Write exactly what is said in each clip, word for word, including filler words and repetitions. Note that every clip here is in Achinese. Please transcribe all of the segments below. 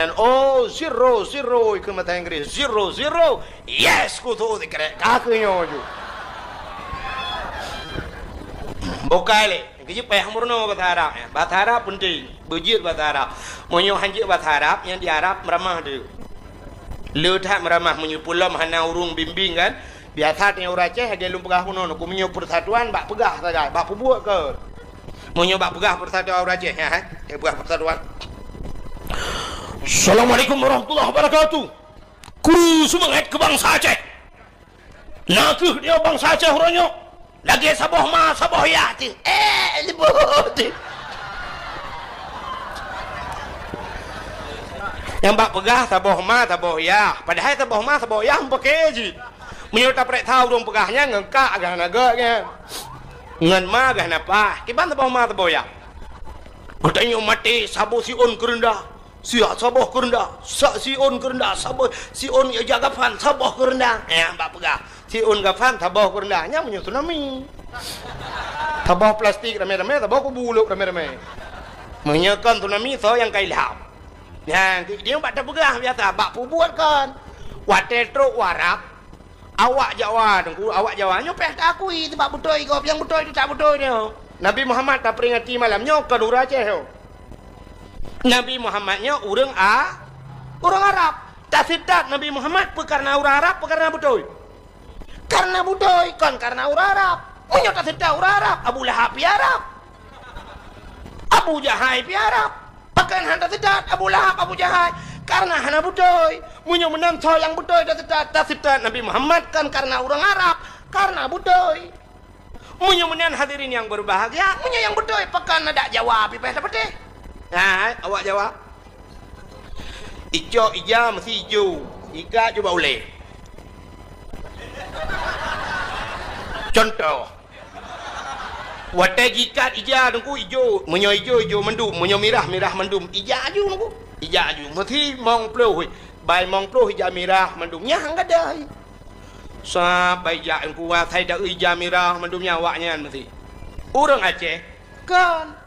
Dan, "Oh, zero, zero," keu mata Inggris, "zero, zero, yes," kutô sikrek, ka keu nyoe ju. Bukai lé, geujeuet payah meurunoe basa Arab, ya. Basa Arab peunteng, beujeuet basa Arab. Meunyoe hanjeuet basa Arab, nyang di Arab meuramah deuh. Le that meuramah, meunyoe peulom hana ureuëng bimbéng kan, biasa teuh ureuëng Aceh lagée lôn peugah bunoe, ku meunyoe persatuan bak peugah sagai, bak peubuet kon. Meunyoe bak peugah persatuan ureuëng Aceh, ya, hai? Eh, peugah persatuan. Assalamualaikum warahmatullahi wabarakatuh. Kru seumangat keu bansa Aceh. Na kheueh dia bansa Aceh uroe nyoe. Lagée saboh ma, saboh yah teuh. Eh, leubeh teuh. Nyang bak peugah saboh ma, saboh yah. Padahai saboh ma, saboh yah meupaké jih. Meunyoe tapeureksa ureuëng peugah nyan ngon kak gah na gét nyan. Ngon ma gah na paih. Kiban saboh ma, saboh yah. Geutanyoe maté saboh siôn keureundah. Siat saboh keureundah, sa-, siôn keureundah, saboh siôn ija gafan, saboh keureundah. Nyang bak peugah, siôn gafan, saboh keureundah. Nyan meunyoe tsunami. Saboh plastik ramé-ramé, saboh kubu lôk ramé-ramé. Meunyoe kon tsunami, soe nyang ka ilham? Nyan, di-, di bak tapeugah biasa, bak peubuet kon. Watée trok u Arab, Awak Jawa, Teungku, awak Jawa nyoe payah taakui, sabab beutôi gob, nyang beutôi teutab beutôi nyoe. Nabi Muhammad tapeuringati malam nyoe kon ureuëng Aceh nyoe. Nabi Muhammad nyoe ureuëng A-, ureuëng Arab. Taseutôt Nabi Muhammad peu kareuna ureuëng Arab, peu kareuna beutôi? Kareuna beutôi, kon kareuna ureuëng Arab. Meunyoe taseutôt ureuëng Arab, Abu Lahab pih Arab. Abu Jahai pih Arab. Pakon hana taseutôt Abu Lahab, Abu Jahai? Kareuna hana beutôi. Meunyoe meunan soe nyang beutôi taseutôt, taseutôt Nabi Muhammad kon kareuna ureuëng Arab, kareuna beutôi. Meunyoe meunan hadirin nyang berbahagia, meunyoe nyang beutôi, pakon adak Jawa pih payah tapatéh? Hai, awak Jawa. Icok ija meusti ijo, ikat ju bak ulée. Contoh, Watée jikat ija Teungku ijo, meunyoe ijo, ijo mandum, meunyoe mirah, mirah mandum. Ija aju Teungku. Ija aju. Meusti mong ploh, bai mong ploh ija mirah mandum. Nyang gadai. Sab bai jak Teungku, asai da ija mirah mandum nyan awaknyan meusti. Ureuëng Aceh, kon.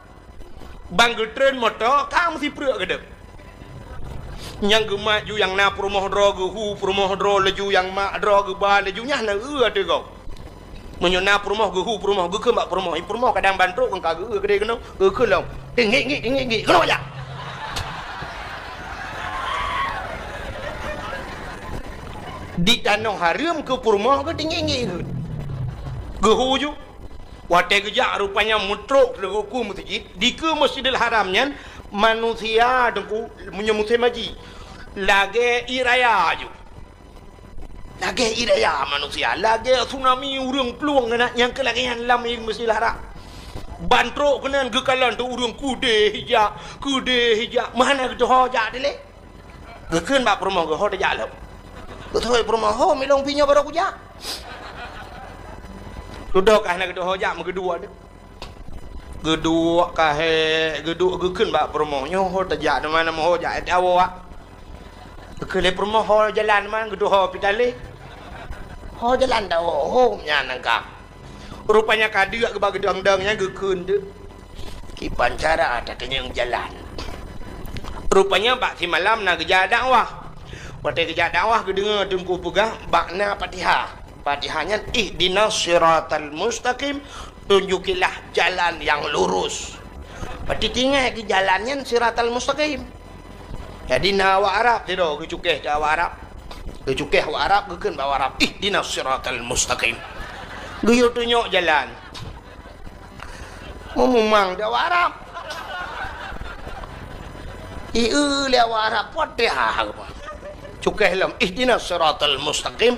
Ban geutreun moto, ka meusti preuek geudeb. Nyang geumat ju nyang na peurumoh droe geuhu peurumoh droe laju nyang mak droe geuba laju nyan na eu ateueh gob. Meunyoe na peurumoh geuhu peurumoh geukheun bak peurumoh, i peurumoh kadang ban trok kon ka geu-eu keudeh keunoe, geukheun lom. Tinggi-ngi, tinggi-ngi, keunoe jak. Di tanoh hareuem keu peurumoh geutinggi-ngi geuh. Geuhu ju. Watée geujak rupanya meutrok teungku meuseujid, dikeue Masjidil Haram nyan manusia Teungku meunyoe musém haji, lagée ié raya aju. Lagée ié raya manusia, lagée tsunami ureuëng plueng keunan nyang keu lagée nyan lam Masjidil Haram. Ban trok keunan geukalon teuk ureuëng keudeh ija, keudeh ija, meuhana geutuho jak dilée. Geukheun bak peurumoh geuh, "Ho tajak lom." Geuteupeue peurumoh, "Ho, milong pih nyoe barô kujak." Dudoe ka hana geutuho jak, meugeuduek deuh. Geuduek ka hék, geuduek geukheun bak peurumoh, "Nyoe ho tajak, teuma na meuho jak, eh, tawoe, ah." Geukheun lé peurumoh, "Ho jalan man geutuho pih talé." "Ho jalan tawoe, ho nyan nangka." Rupanya ka deuk geuba geudong-dong nyan geukheun teuk. Kiban cara tateunyeung jalan. Rupanya bak simalam na geujak dakwah. Watée geujak dakwah geudeungoe teungku peugah bak na Fatihah. Fatihah nyan, "Ihdinas siratal mustaqim, tunjukilah jalan yang lurus." Berarti tinggai geuh jalan nyan siratal mustaqim. Jadi na awak Arab sidroe geucukéh keu awak Arab. Geucukéh awak Arab, geukheun bak awak Arab, "Ihdinas siratal mustaqim." Geuyue tunyok jalan. Meumumang di awak Arab. Ieu lé awak Arab, Fatihah. Cukéh lom, "Ihdinas siratal mustaqim."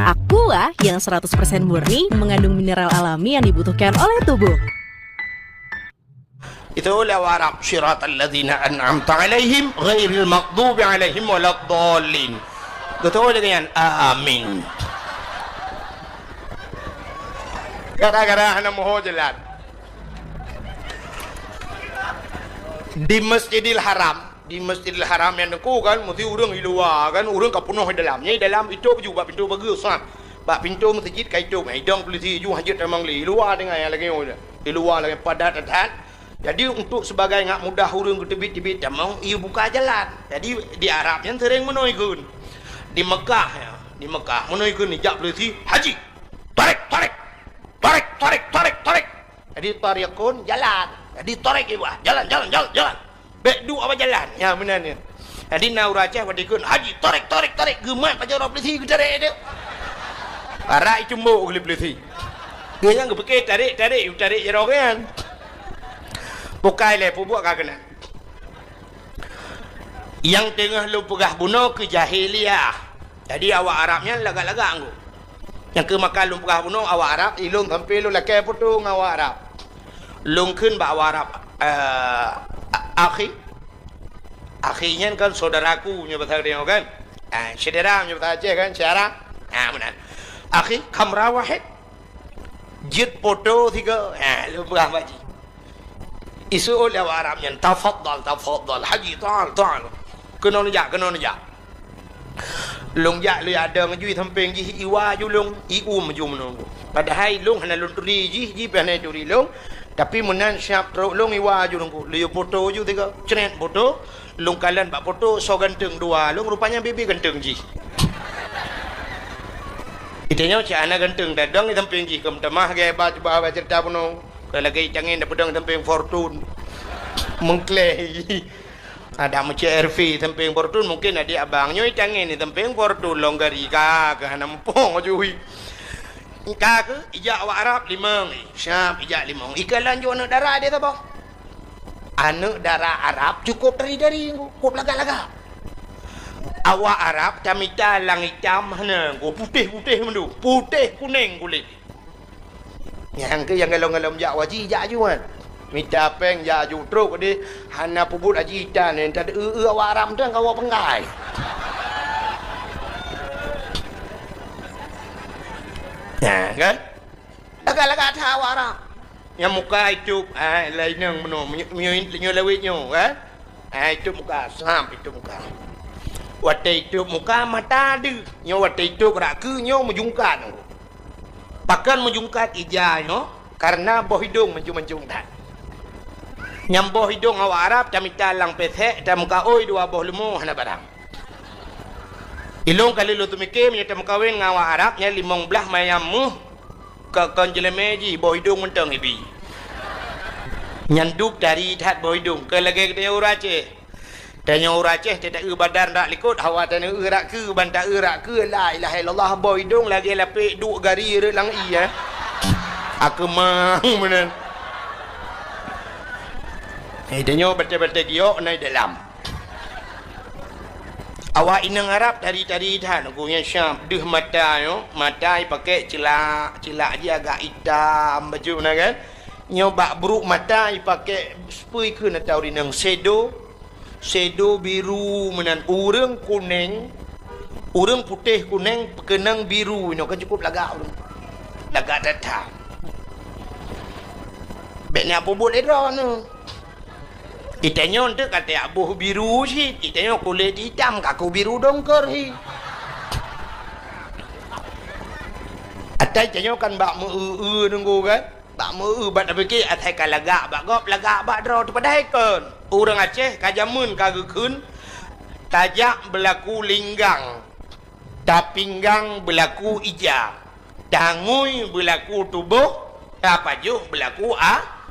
Aqua yang seratus persen murni mengandung mineral alami yang dibutuhkan oleh tubuh. Itu lewat Arab, "Siratal ladzina an'amta 'alaihim ghairil maghdubi 'alaihim waladdallin." Betul dengan amin. Gara-gara hana moho jalan. Di Masjidil Haram, di Masjidil Haram nyan teungku kan, meusti ureuëng i luwa kan, ureuëng ka peunoh i dalam. Nyan i dalam itôp ju bak pintoe pageue, sab. Bak pintoe meuseujid ka itôp, idong peulisi ju hajat tamong lé. I luwa teungoh nyang lagée nyoe. I luwa lagée padat that. Jadi, untuk sebagai ngat mudah ureuëng geuteubiet-teubiet tamong, iyue buka jalan. Jadi, di Arab nyan sering meunoe kheun. Di Mekah, ya, di Mekah, meunoe kheun jak peulisi, "Haji, tarek, tarek, tarek, tarek, tarek, tarek." Jadi, tarikun, jalan. Jadi, tarek ibu, jalan, jalan, jalan, jalan. Bèk duek awak jalan. Ya, meunan ya. Jadi, na ureuëng Aceh watèe kheun, "Haji, tarek, tarek, tarek." Geumat pajoh droe peulisi geutarek tu. Parak itumbok oleh peulisi. Dia nyang geupikir tarek, tarek, tarek jaroe kan. Bukai lé, pubuet ka keunan. Nyang teungoh lôn peugah bunoe keu jahiliyah. Jadi, awak Arab nyan lagak-lagak anggô. Nyang keu maka lôn peugah bunoe awak Arab, ilôn sampoe lôn lakèe foto ngon awak Arab. Lôn kheun bak awak Arab, eh, a-, akhi. Akhi nyan kan saudaraku nyoe bahasa Aceh kan. Ah, syedara nyoe bahasa Aceh kan, syedara. Ah, meunan. Akhi, kamera wahid. Jeuet foto sigoe. Ah, lôn peugah bak jih. Iseuôt lé awak Arab nyan, "Tafaddal, tafaddal, Haji, ta'al, ta'al." Keunoe neujak, keunoe neujak. Lôn jak lé adong ju i sampéng jih, iwa ju lôn, ium ju meununggu. Padahai lôn hana lôn turi jih, jih pih hana turi lôn. Tapi meunan siap trok lôn iwa ju lôn ku. Lôn foto ju tiga, cret foto. Lôn kalon bak foto, soe ganteng dua lôn, rupanya bibi ganteng jih. Ita nyoe cit hana ganteng, tadong i sampéng jih, keu meutamah gaya ba cuba ba ceurita bunoe. Keu lagèe i tangen da peudong i sampéng Fortune. Meukleh. Ada meucék R V sampéng Fortune, mungkin adik abang nyoe i tangen i sampéng Fortune, lôn gari ka, ka hana muphom aju. Ka keu ijak awak Arab limong, eh, siap ijak limong. Ikalon ju aneuk dara di saboh. Aneuk dara Arab cukup dari-dari, cukup lagak-lagak. Awak Arab tamita lang itam hana, putéh-putéh mandum, putéh kunéng kulét. Nyang keu nyang galom-galom jak waji jak ju kan. Mita péng jak ju trok di hana peubuet aji itan, entat eu-eu awak Arab tu ka awak penggai. Nah, kan? Lagak-lagak that awak Arab. Nyang muka itôb, ah, laineng meunoe, meunyo-, meunyo-, nyoe lawét nyoe, kan? Ah, itôb muka, sab itôb muka. Watèe itôb muka, mata deuh. Nyoe watèe itôb rak keu, nyoe meujungkat. Pakon meujungkat ija nyoe, karena boh idông mancung-mancung that. Nyang boh idông awak Arab tamita lang pesek, tameukaôi dua boh leumo hana barang. Ilông ka lheueh lôn teumike meunyoe tameukawen ngon awak Arab nyan limong blaih mayam méuh, ka kon jeulemé jih boh idông mantong ibi. Nyan dub tari that boh idông, kon lagèe geutanyoe ureueng Aceh. Tanyoe ureueng Aceh, teuta eu badan rak likot, hawa tanyoe eu rak keue, ban ta eu rak keue, la ilaha illallah, boh idông lagèe lapek duek gari rot lam ie, eh. Akeumang meunan. Eh, tanyoe batèe-batèe giok na i dalam. Awak inong Arab tari-tari that, gobnyan siap deuh mata nyoe, mata ipakèk ceulak, ceulak jih agak itam bacut na kan. Nyoe bak brôk mata ipakèk spray kheun ata ureueng inong, sedo, sedo biru meunan, ureueng kunèng, ureueng putéh kunèng peukeunong biru inoe kan cukup lagak ureueng. Lagak that-that. Bèk na peubuet lé droeneuh. Itanyoe eunteuk ka tajak boh biru cit, itanyoe kulét itam kaku biru dongkor hi. Ata itanyoe kan bak meu-eu-eu nunggu kan? Bak meu-eu bak tapike asai ka lagak bak gob, lagak bak droe teuh padahai kon. Ureueng Aceh ka jameun ka geukheun tajak beulaku linggang, tapinggang beulaku ija, tangui beulaku tuboh, tapajoh beulaku a-,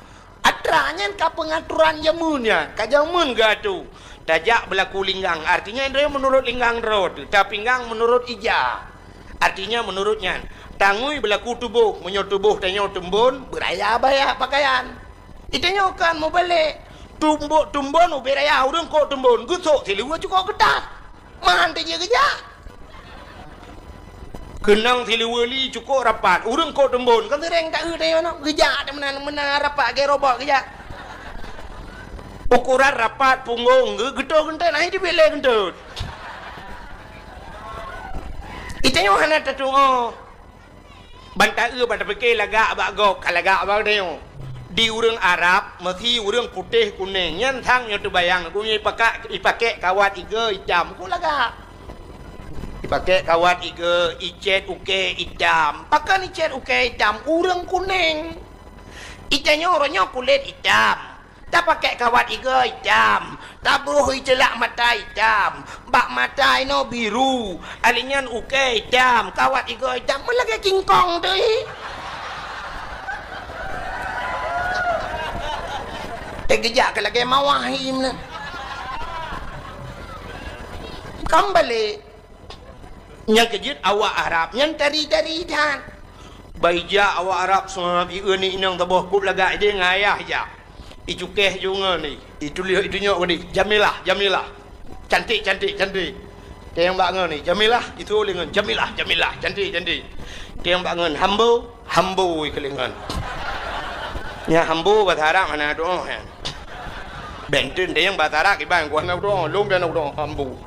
atra nyan ka peungaturan jameun nyan, ka jameun geuatô. Tajak beulaku linggang, artinya droe meunurot linggang droe teuh, tapinggang meunurot ija. Artinya meunurot nyan, tangui beulaku tuboh, meunyoe tuboh tanyoe teumbon, beuraya baya pakaian. Itanyoe kan mubalek, tumbok teumbon ubé raya ureueng kok teumbon, geusok siluweue cukok keutat. Man teuh jih geujak. Keunong siluweue li cukok rapat, ureueng kok teumbon, kan seuréng ta-eu tanyoe nyoe, geujak teuh meunan, meunan rapat lagèe robot geujak. Ukuran rapat punggong geu-, geutot geuntot, nah, itu bilek geuntot. Itanyoe hana tatu'oh. Ban ta-eu, ban tapike lagak bak gob, ka lagak bak tanyoe. Di ureueng Arab, meusi ureueng putéh kunèng, nyan sang nyoe teubayang, gobnyan ipaka-, ipakèk kawat igoe itam, ku lagak. Ipakèk kawat igoe, icèt ukèe itam. Pakon icèt ukèe itam? Ureueng kunèng. Itanyoe uroe nyoe kulét itam. Tapakèk kawat igoe itam, taboh iceulak mata itam, bak mata inoe biru, alinyan ukèe itam, kawat igoe itam, meulagèe kingkong teuh. Teugeujak keu lagèe mawah ié meunan. Kon balek. Nyang keujeuet awak Arab nyan tari-tari that. Bah ijak awak Arab seumah ié ni inong taboh kub lagak idéh ngon ayah ijak. Icukéh ju ngon ni. Ituléh itunyok ngon ni. Jamilah, Jamilah. Cantik, cantik, cantik. Teuh nyang bak ngon ni. Jamilah, itu lé ngon. Jamilah, Jamilah. Cantik, cantik. Teuh nyang bak ngon. Hambo, hambo ikeu lé ngon. Nyang hambo bahasa Arab hana doa nyan. Benten teuh nyang bahasa Arab iban ku hana doa. Lôn pih hana doa. Hambo.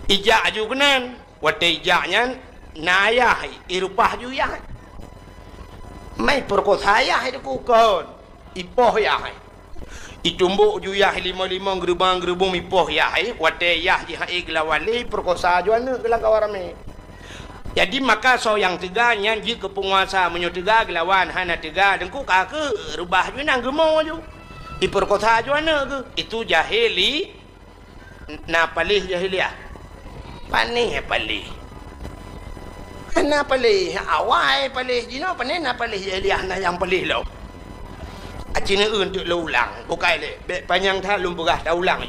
Ijak ju keunan. Watèe ijak nyan, na ayah, irupah ju yah. Mai peurekosa yah itu kon. Ipoh yah. Itumbok ju yah limong-limong, geurubong-geurubong ipoh yah. Watèe yah jih hai geulawan lé, peurekosa ju aneuk geulang kawan ramé. Jadi maka soe nyang teuga nyan jeuet keu peunguasa, meunyoe teuga geulawan, hana teuga deungku ka keu reubah ju nang geumo ju. Ipeurekosa ju aneuk geuh. Itu jahili. Na paléh jahiliyah. Pané paléh. Hana paléh awai paléh jinoe, pané na paléh jahiliyah na nyang paléh lom. Aci neueu teuk lôn ulang, bukai lé, bèk panyang that lôn peugah taulang.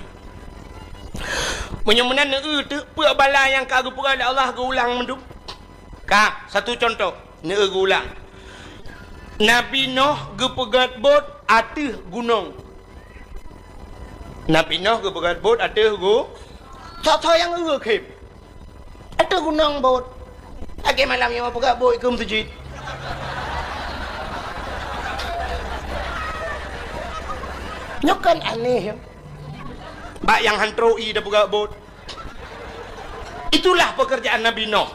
Meunyoe meunan neueu teuk peue bala nyang ka geupeugah lé Allah geuulang mandum. Ka, satu contoh. Neueu geuulang. Nabi Noh geupeugèt bot ateueh gunong. Nabi Noh geupeugèt bot ateueh gu-, soe-soe nyang eu khém. Ateueh gunong bot. Lagèe malam nyoe peugèt bot ikeue meuseujid. Nyoe kan aneh, ya. Bak nyang han trok ié tapeugèt bot. Itulah pekerjaan Nabi Noh.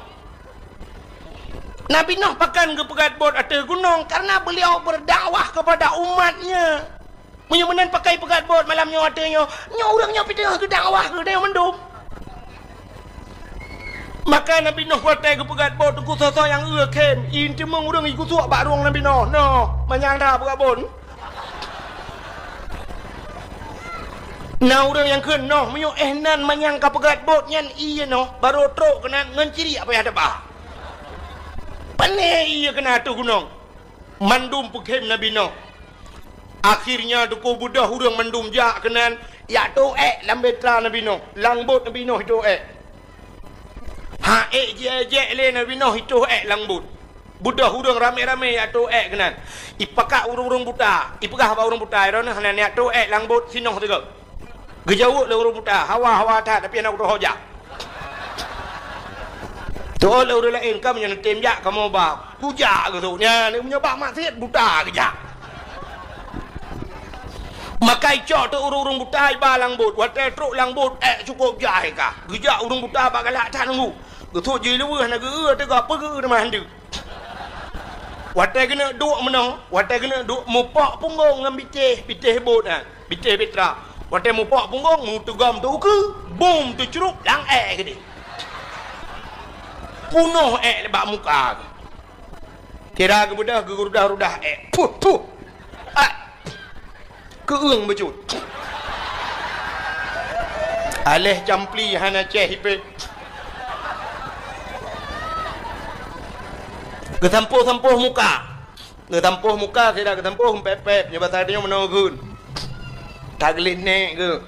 Nabi Noh pakon geupeugèt bot ateueh gunong? Karena beliau berdakwah kepada umatnya. Meunyoe meunan pakon peugèt bot malam nyoe ateueh nyoe, nyoe ureueng nyoe pih teungoh geudakwah keu tanyoe mandum. Maka Nabi Noh watèe geupeugèt bot, teungku soe-soe nyang eu khém, ié teumeung ureueng igeusuek bak rueng Nabi Noh. Noh, manyang that peugèt bot. Na ureueng nyang kheun noh, meunyoe éh nan manyang ka peugèt bot nyan ié noh, barô trok keunan ngon ciriek payah teuba. Pané ié keunan ateueh gunong. Mandum peukhém Nabi Noh. Akhirnya teungku beudôh ureueng mandum jak keunan, jak tôh èk lam bahtera Nabi Noh, lam bot Nabi Noh itôh èk. Ha èk jiék-jiék lé Nabi Noh itôh èk lam bot. Beudôh ureueng ramé-ramé jak tôh èk keunan. Ipakat ureueng-ureueng buta, ipeugah bak ureueng buta, "Droeneuh hana neujak tôh èk lam bot sinoe sigoe." Geujaweueb lé ureueng buta, "Hawa, hawa that, tapi hana kutoh jak." Teuôt lé ureueng laén, "Kamoe nyoe neutem jak, kamoe ba kujak geusut." Nyan, meunyoe bak maksiet buta geujak. Maka icok teuk ureueng-ureueng buta iba lam bot. Watèe trok lam bot, èk cukôp jai ka. Geujak ureueng buta bak galak that nunggu. Geusut jih luweuh na geu-eu teuga peugeu teuma handeuk. Watèe geuneuk duek meunoe, watèe geuneuk duek mupok punggong ngon bitéh, bitéh bot nyan, bitéh bahtera. Watèe mupok punggong, meuteugom teuh ukeue, bum teucrup lam èk keudéh. Punoh èk bak muka geuh. Kira geubeudôh geurudah-rudah èk. Puh, puh. Ah. Keueung beujeuet. Aléh campli hana cèh ipéh. Geusampôh-sampôh muka. Geusampôh muka, sira geusampôh pép-pép. Nyoe basa tanyoe meunoe geun. Tagleh nèk geuh.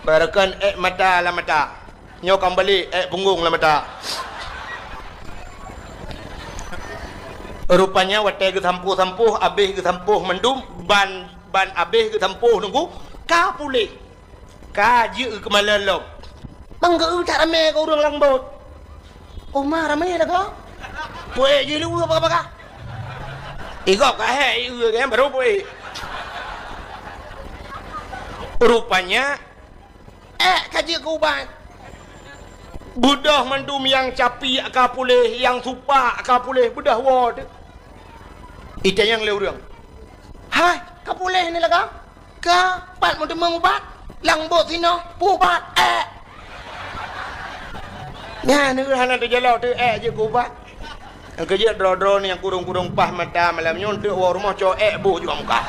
Baroekon èk mata lam mata. Nyoe ka meubalek, èk punggong lam mata. Rupanya watèe geusampôh-sampôh, abéh geusampôh mandum, ban, ban abéh geusampôh nunggu, ka puléh. Ka jeuet keumalon lom. Bang geu-eu that ramé keu ureueng lam bot. Oma ramé dah ka. Puék jih luweue baka-baka. Igob ka hék, ieu kan baru puék. Rupanya, Èk ka jeuet keu ubat. Beudôh mandum nyang capiek ka puléh, nyang supak ka puléh, beudôh woe teuh. Itanyong lé ureueng, "Hai, ka puléh ni lagak? Ka pat meuteumeung ubat? Lam bot sinoe, peu ubat, èk." Nyan hana teujalok teuh èk jeuet keu ubat. Nyang keujeuet droe-droe nyang kurong-kurong paih mata malam nyoe, eunteuk woe rumoh cok èk boh juga muka.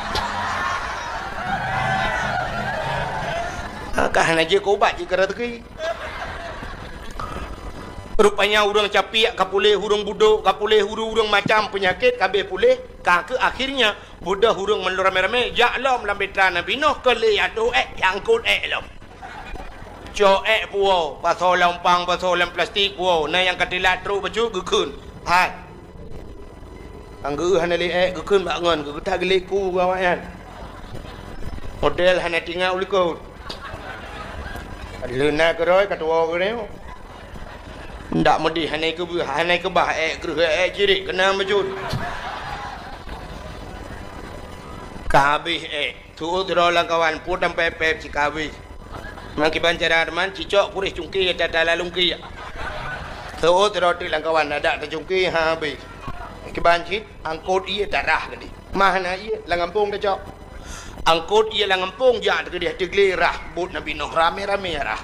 Ka hana jeuet keu ubat jih keu raseuki. Rupanya ureuëng capiek ka puléh, ureuëng budok ka puléh, ureuëng-ureuëng macam peunyakét ka abéh puléh, ka keuh akhirnya beudôh ureuëng meulôn ramé-ramé jak lom lam bitra Nabi Nuh keu lé ateueh ék, angkot ék lom. Cok ék puwoe, pasoe lam umpang, pasoe lam plastik puwoe, na nyang ka teulat trok bacut geukheun. Hai. Nyang geuh hana lé ék geukheun bak ngon, geuh that geuléku gawak nyan. Model hana tingat u likot. Leuna keurôi ka tuwoe keudeh. Ndak meudeh hana keubah, hana keubah ék kreueh ék cirit keunan bacut. Ka habéh ék. Seuôt sidroe lam kawan, peuet sampoe pép cit ka habéh. Meukiban cara teuma cicok puréh cungké tata lalungké. Seuôt sidroe teuk lam kawan, adak tacungké ha habéh. Meukiban cit angkot ié tarah keudeh. Mah na ié lam gampông tacok. Angkot ié lam gampông jak teukeudeh teuglé rah bot Nabi Nuh ramé-ramé rah.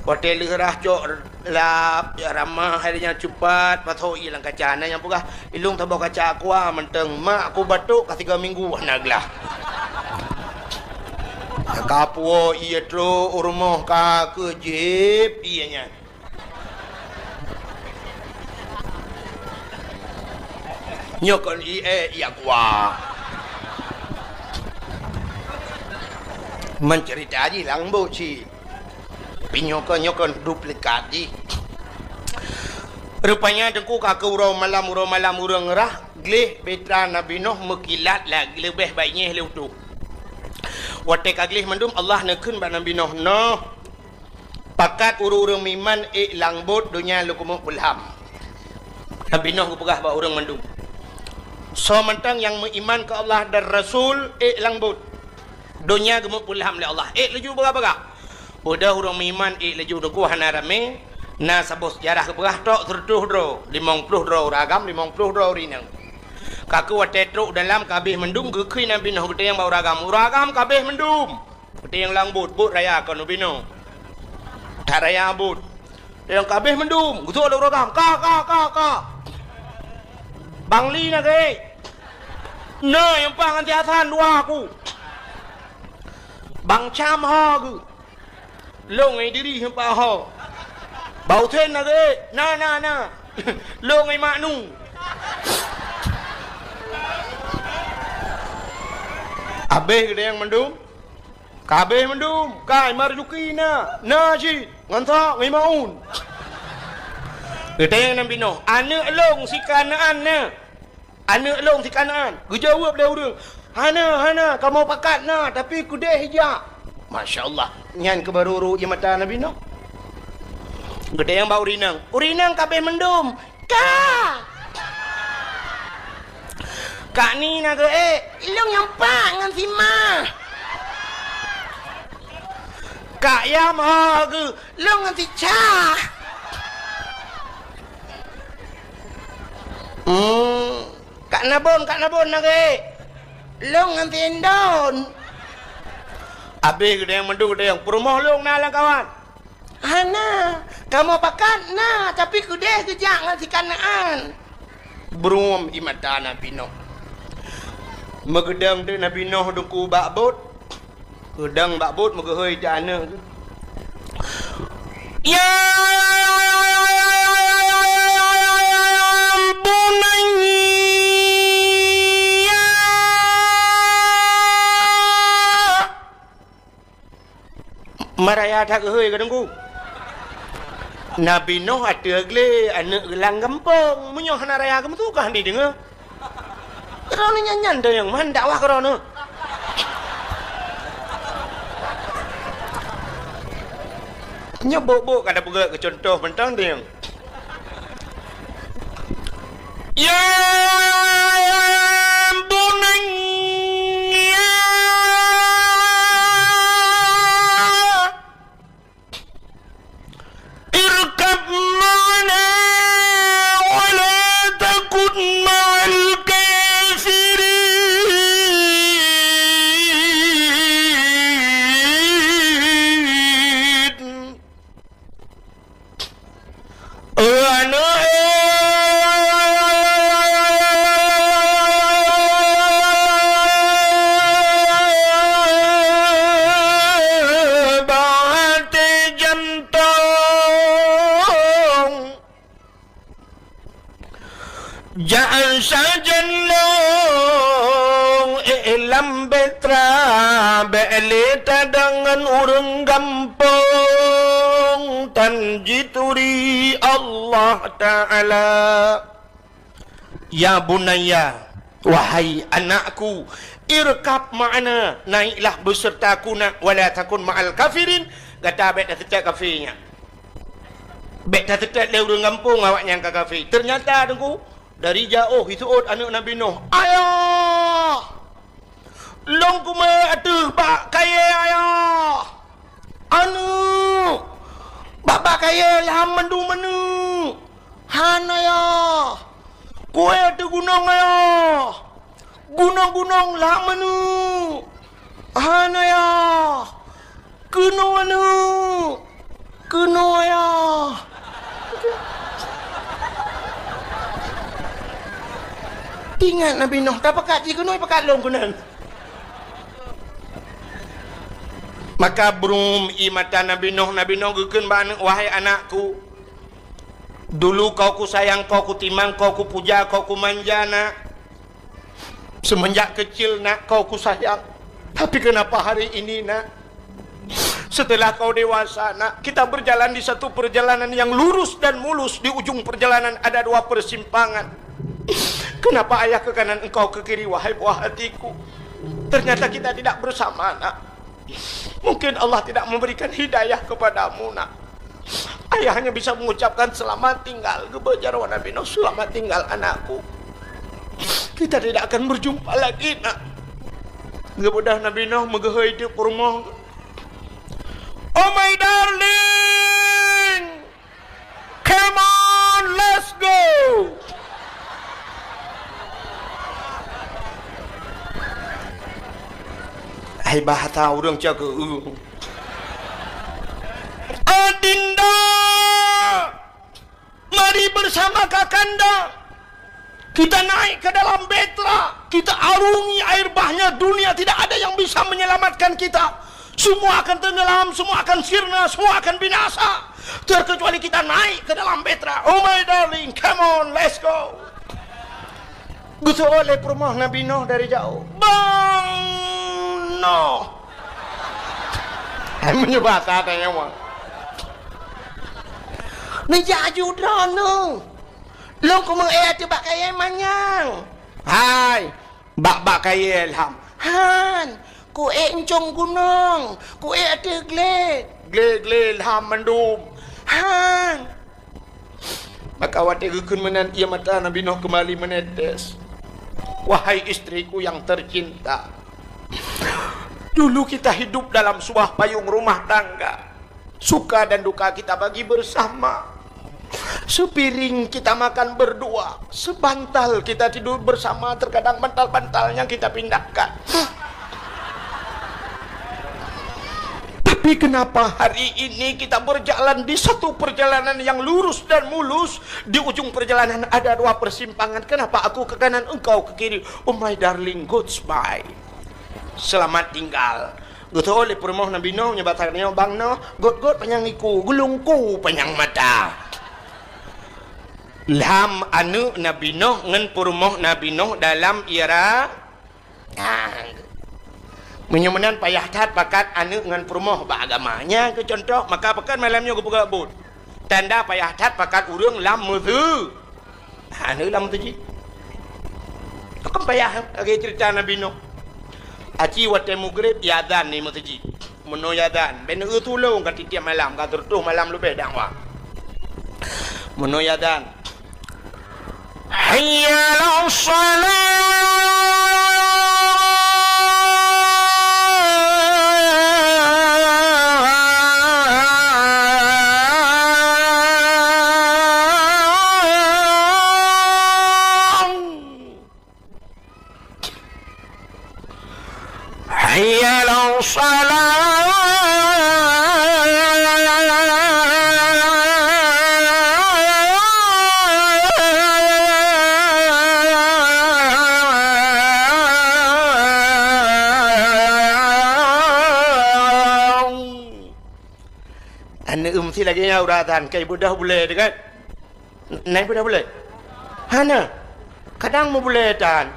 Watée lheueh rah cok lap, jak ramah hai nyan cupat, pasoe ié lam kaca. Na nyang peugah, "Ilong saboh kaca aqua mantong, mak ku batuk ka siga minggu hana glah." Ka puwoe ié trok u rumoh ka keuh jieb ié nyan. Nyoe kon ié, ié aqua. Meuceurita jih lam bot cit. Tapi nyoe kon, nyoe kon duplikat jih. Rupanya teungku ka keuh uroe malam, uroe malam ureuëng rah, gleh bitra Nabi Nuh meukilat lagée leubeh baék nyeh lé utoe. Watée ka gleh mandum, Allah neukheun bak Nabi Nuh, "Noh, pakat ureuëng-ureuëng meuiman ék lam bot donya lôn keumeung peulham." Nabi Nuh geupeugah bak ureuëng mandum, "Soe mantong nyang meuiman keu Allah dan Rasul ék lam bot." Donya geumeupeulham lé Allah. Ék laju bagah-bagah. Beudôh ureuëng meuiman ék laju teungku hana ramé, na saboh seujarah geupeugah trok seureutôh droe, limong ploh droe ureuëng agam, limong ploh droe ureuëng inong. Ka keuh watée trok dalam ka abéh mandum geukheun Nabi Nuh geutanyong bak ureuëng agam. Ureuëng agam ka abéh mandum. Geutanyong lam bot, bot raya kon ubinoe. That raya bot. Nyang ka abéh mandum, geusok lé ureuëng agam, "Ka, ka, ka, ka." Bang Li na geuh. Na nyang paih ngon si Hasan dua aku. Bang Cam ho geuh. Lôn ngon Idris nyang paih ho. Bang Husen na geuh. Na, na, na. Lôn ngon Mak Nu. Abéh geutanyong mandum. Ka abéh mandum, ka Marzuki na, na cit, ngon Ishak, ngon Maun. Geutanyong Nabi Nuh, "Aneuëk lôn si Kanaan na? Aneuëk lôn si Kanaan?" Geujaweueb lé ureuëng, "Hana, hana, kamoe pakat na, tapi keudeh jak." Masya Allah, nyan keuh barô rhot di mata Nabi Nuh. Geutanyong bak ureuëng inong, "Ureuëng inong ka abéh mandum?" "Ka." "Kak Ni na geuh ék?" "Lôn nyang pat ngon si Ma." "Kak Yam ho geuh?" "Lôn ngon si Ca." "Hmm, Kak Nabon, Kak Nabon na geuh ék?" "Lôn ngon si Indon." Abéh geutanyong mandum geutanyong, "Peurumoh lôn na lam kawan?" "Hana, kamoe pakat na, tapi keudeh geujak ngon si Kanaan." Bruem ie mata Nabi Nuh. Meugeudong teuk Nabi Nuh teungku bak bot. Geudong bak bot meugeuhôi teuh aneuëk geuh. "Ya bunayya." Maraya that geuhôi ka teungku. Nabi Nuh ateueh glé aneuëk geuh lam gampông. Meunyoe hana raya geumeusu ka hana jideungoe. Droeneuh nyan-nyan teunyong man dakwah keu droeneuh. Nyoe bok-bok ka tapeugét keu cuntoh mantong teunyong. Ya bunayya irkab ma'ana wa la takun ma'al kafirin. Jak sajan lôn, eh, lam Petra, bék lé tadong ngon ureuëng gampông, tan jituri Allah Ta'ala. Ya bunayya, wahai anakku, irkab ma'ana, naiklah besertaku nak, wala takun ma'al kafirin, gata bék taseutôt kafé nyan. Bék taseutôt lé ureuëng gampông awaknyan ka kafé. Ternyata, Teungku, dari jaoh jiseuôt aneuëk Nabi Nuh, "Ayah! Lôn kumé ateueh bak kayée, Ayah! Aneuëk! Bak, bak kayée lham mandum aneuëk! Han, Ayah! Kué ateueh gunong, Ayah! Gunong-gunong lham aneuëk! Han, Ayah! Keunoe aneuëk! Keunoe, Ayah!" Ingat Nabi Nuh, tapakat jih keunoe, pakat lôn keunan. Maka brum ie mata Nabi Nuh, Nabi Nuh geukheun bak aneuëk, "Wahai anakku, dulu kau kusayang, kau kutimang, kau kupuja, kau kumanja, nak. Seumenjak keucil, nak, kau kusayang. Tapi kenapa hari ini, nak, setelah kau dewasa, nak, kita berjalan di satu perjalanan yang lurus dan mulus, di ujung perjalanan ada dua persimpangan. Kenapa ayah ke kanan, engkau ke kiri, wahai buah hatiku? Ternyata kita tidak bersama, nak. Mungkin Allah tidak memberikan hidayah kepadamu, nak. Ayah hanya bisa mengucapkan selamat tinggal." Geubeuet jaroe Nabi Nuh, "Selamat tinggal, anakku. Kita tidak akan berjumpa lagi, nak." Geubeuet Nabi Nuh meugeuhôi teuk peurumoh, "Oh my darling, come on, let's go." Hai bahasa ureuëng cakeueng. "Adinda, mari bersama kakanda. Kita naik ke dalam Petra. Kita arungi air bahnya dunia. Tidak ada yang bisa menyelamatkan kita. Semua akan tenggelam, semua akan sirna, semua akan binasa. Terkecuali kita naik ke dalam Petra. Oh my darling, come on, let's go." Geuseuôt lé peurumoh Nabi Nuh dari jaoh, "Bang Nuh!" Hai meunyoe basa tanyong, "Neujak aju droeneuh. Lôn kumeu'ék ateueh bak kayée manyang." "Hai, bak, bak kayée lham." "Han, ku'ék euncong gunong, ku'ék ateueh glé." "Glé-glé lham mandum." "Han." Maka watée geukheun meunan, ie mata Nabi Nuh keumbali meunetes. Wahai istriku yang tercinta, dulu kita hidup dalam sebuah payung rumah tangga. Suka dan duka kita bagi bersama. Sepiring kita makan berdua, sebantal kita tidur bersama, terkadang bantal-bantalnya kita pindahkan. Tapi kenapa hari ini kita berjalan di satu perjalanan yang lurus dan mulus, di ujung perjalanan ada dua persimpangan? Kenapa aku ke kanan, engkau ke kiri? Oh my darling, goodbye. Selamat tinggal. Geutôh lé peurumoh Nabi Nuh, nyoe basa nyoe, "Bang Nuh, göt-göt panyang iku, geulungku panyang mata." Lham aneuëk Nabi Nuh ngon peurumoh Nabi Nuh dalam ira-, ah, meunyoe meunan payah that pakat aneuëk ngon peurumoh bak agama. Nyan keuh cuntoh, maka pakon malam nyoe geupeugah buet. Tanda payah that pakat ureuëng lam meuseu-, aneuëk lam meuseujid. Kan payah lagée ceurita Nabi Nuh. Aci watée mugreb, iazan di meuseujid. Meunoe iazan, bèk neueu tulông ka tiep-tiep malam, ka sireutoh malam leubeh dakwah. Meunoe iazan, "Hayya 'alas shalah!" Hayya 'alas shalah. Aneuëk meusti lagée nyan uroe azan, ka ibeudoh bulée teuh kan? Na ibeudoh bulée? Hana. Kadang meubulée tan.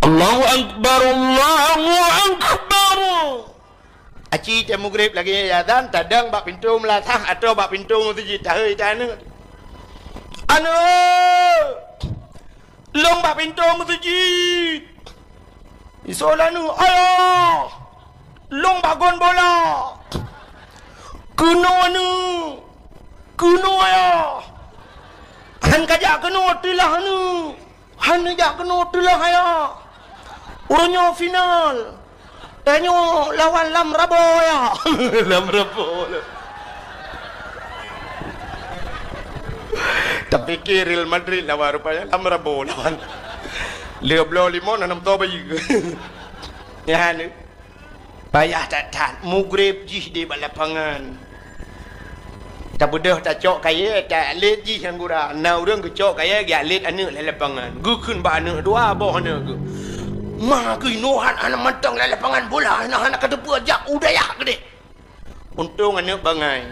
Allahu Akbar, Allahu Akbar. Aci tée mugreb lagée azan, tadong bak pintoe meulasah atau bak pintoe meuseujid, tahei tan aneuk. Aneuk! Lôn bak pintoe meuseujid. Isoe lanu, "Ayah! Lôn bak gon bola!" "Keunoe aneuk! Keunoe ayah!" "Han kajak keunoe teulah aneuk! Han neujak keunoe teulah ayah! Uroe nyoe final!" Tanyoe lawan Lam Rabo, ya. Lam Rabo. Tapike Real Madrid lawan, rupanya Lam Rabo lawan. Lheuh bloe limong, na nam toh bayeue. Nyan. Payah that-that, mugreb jih di bak lapangan. Tabeudôh tacok kayée, ta-, lét jih nyang gura. Na ureuëng geucok kayée, geujak lét aneuk lam lapangan. Geukheun bak aneuk dua boh aneuk geuh. "Ma geuh inoe hana mantong lam lapangan bola, hana, hana kateupeue, jak u dayah keudeh." Untông aneuk bangai.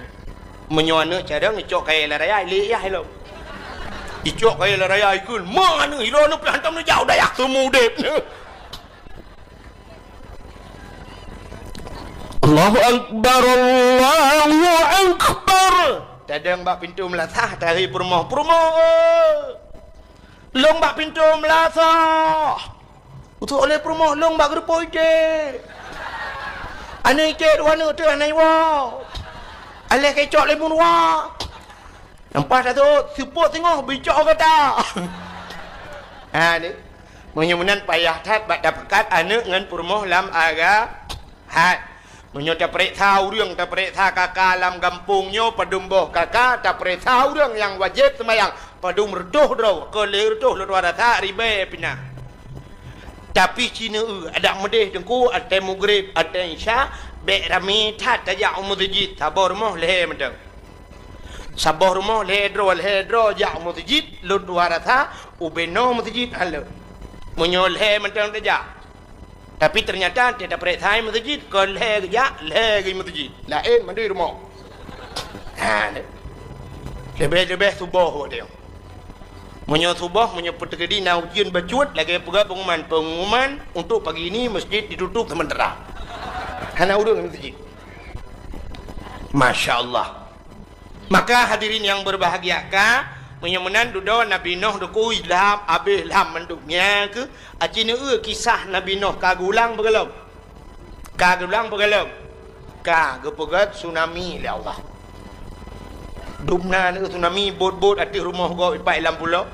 Meunyoe aneuk carông, icok kayée lam raya, ilét yah ilong. Icok kayée lam raya, ikheun, "Ma aneuk, ilong aneuk pih hantom neujak u dayah, seumeu udeb." Allahu Akbar, Allahu Akbar. Tadong bak pintoe meulasah, tahei peurumoh, "Peurumoh, lôn bak pintoe meulasah." Utok lé peurumoh, "Lôn bak geureupoh iték." Aneuk iték dua aneuk teuh hana iwoe. Aléh kecok lé meuruwa. Nyang paih tasot, seupôt singoh bicok gata. Ha, ni. Meunyoe meunan payah that bak tapeugah aneuk ngon peurumoh lam agam. Hai. Meunyoe tapeuriksa ureuëng, tapeuriksa kaka lam gampông nyoe, padum boh kaka, tapeuriksa ureuëng nyang wajéb seumayang, padum reutôh droe, kon lhée reutôh lôn rasa ribée pih na. Tapi ci neu-eu, adak meudeh teungku, watée mugreb, watée isya, bék ramé that tajak u meuseujid, saboh rumoh lhée mantong. Saboh rumoh lhée droe, lhée droe jak u meuseujid, lôn tuha rasa ubé noe meuseujid hana. Meunyoe lhée mantong tajak. Tapi teunyata teuh tapeuriksa meuseujid, kon lhée geujak, lhée geuh meuseujid. Laén mandum rumoh. Ha, leubeh-leubeh suboh watée nyoe. Meunyoe suboh, meunyoe peuteukedi na ujeuen bacut, lagée peugah pengumuman, "Pengumuman untuk pagi ini masjid ditutup sementara." Hana ureuëng meuseujid. Masya Allah. Maka hadirin yang berbahagia ka, meunyoe meunan dudoe Nabi Nuh dikui lham, abéh lham mandum. Nyan keuh, aci neu-eu kisah Nabi Nuh ka geulang beugalom. Ka geulang beugalom. Ka geupeugét tsunami lé Allah. Dumna neu tsunami bot-bot ateueh rumoh gob ipat lam pulo.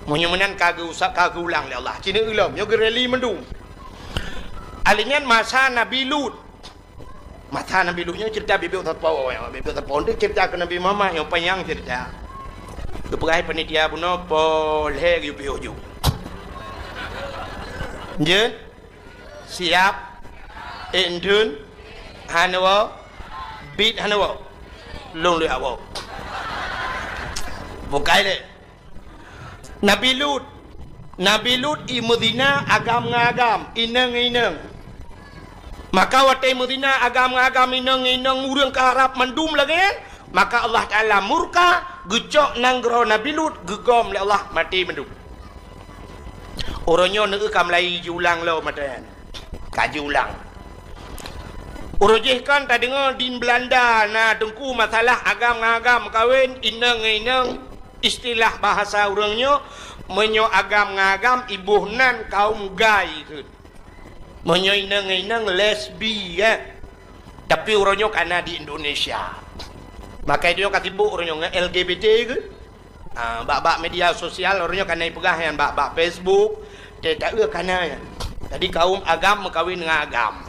Meunyoe meunan ka geuusak, ka geulang lé Allah. Ci neu-eu lom, nyoe geureli mandum. Alinyan masa Nabi Lut. Masa Nabi Lut nyoe cerita bibit sapo, bibit sapo untuk cerita ke Nabi Muhammad nyang panjang cerita. Geupeugah panitia bunoe po lhée geuyue piôh ju. Jeuet? Siap? Indun? Hana woe? Bit hana woe? Lôn leuak woe. Bukai lé. Nabi Lut. Nabi Lut i meuzina agam ngon agam, inong ngon inong. Maka watée meuzina agam ngon agam, inong ngon inong, ureuëng ka harab mandum lagée nyan, maka Allah Taala murka, geucok nanggroe Nabi Lut, geugom lé Allah maté mandum. Uroe nyoe neu-eu ka mulai jiulang lom mata nyan. Ka jiulang. Uroe jih kan tadeungoe di Belanda na teungku masalah agam ngon agam meukawen, inong ngon inong. Istilah bahasa ureuëng nyoe, meunyoe agam ngon agam iboh nan kaum gay kheun. Meunyoe inong ngon inong lesbi, eh. Tapi uroe nyoe ka na di Indonesia. Maka nyoe ka sibuk uroe nyoe ngon L G B T kheun. Ah, bak-bak media sosial uroe nyoe ka na ipeugah nyan bak-bak Facebook, teuh taeu ka na nyan. Jadi kaum agam meukawen ngon agam.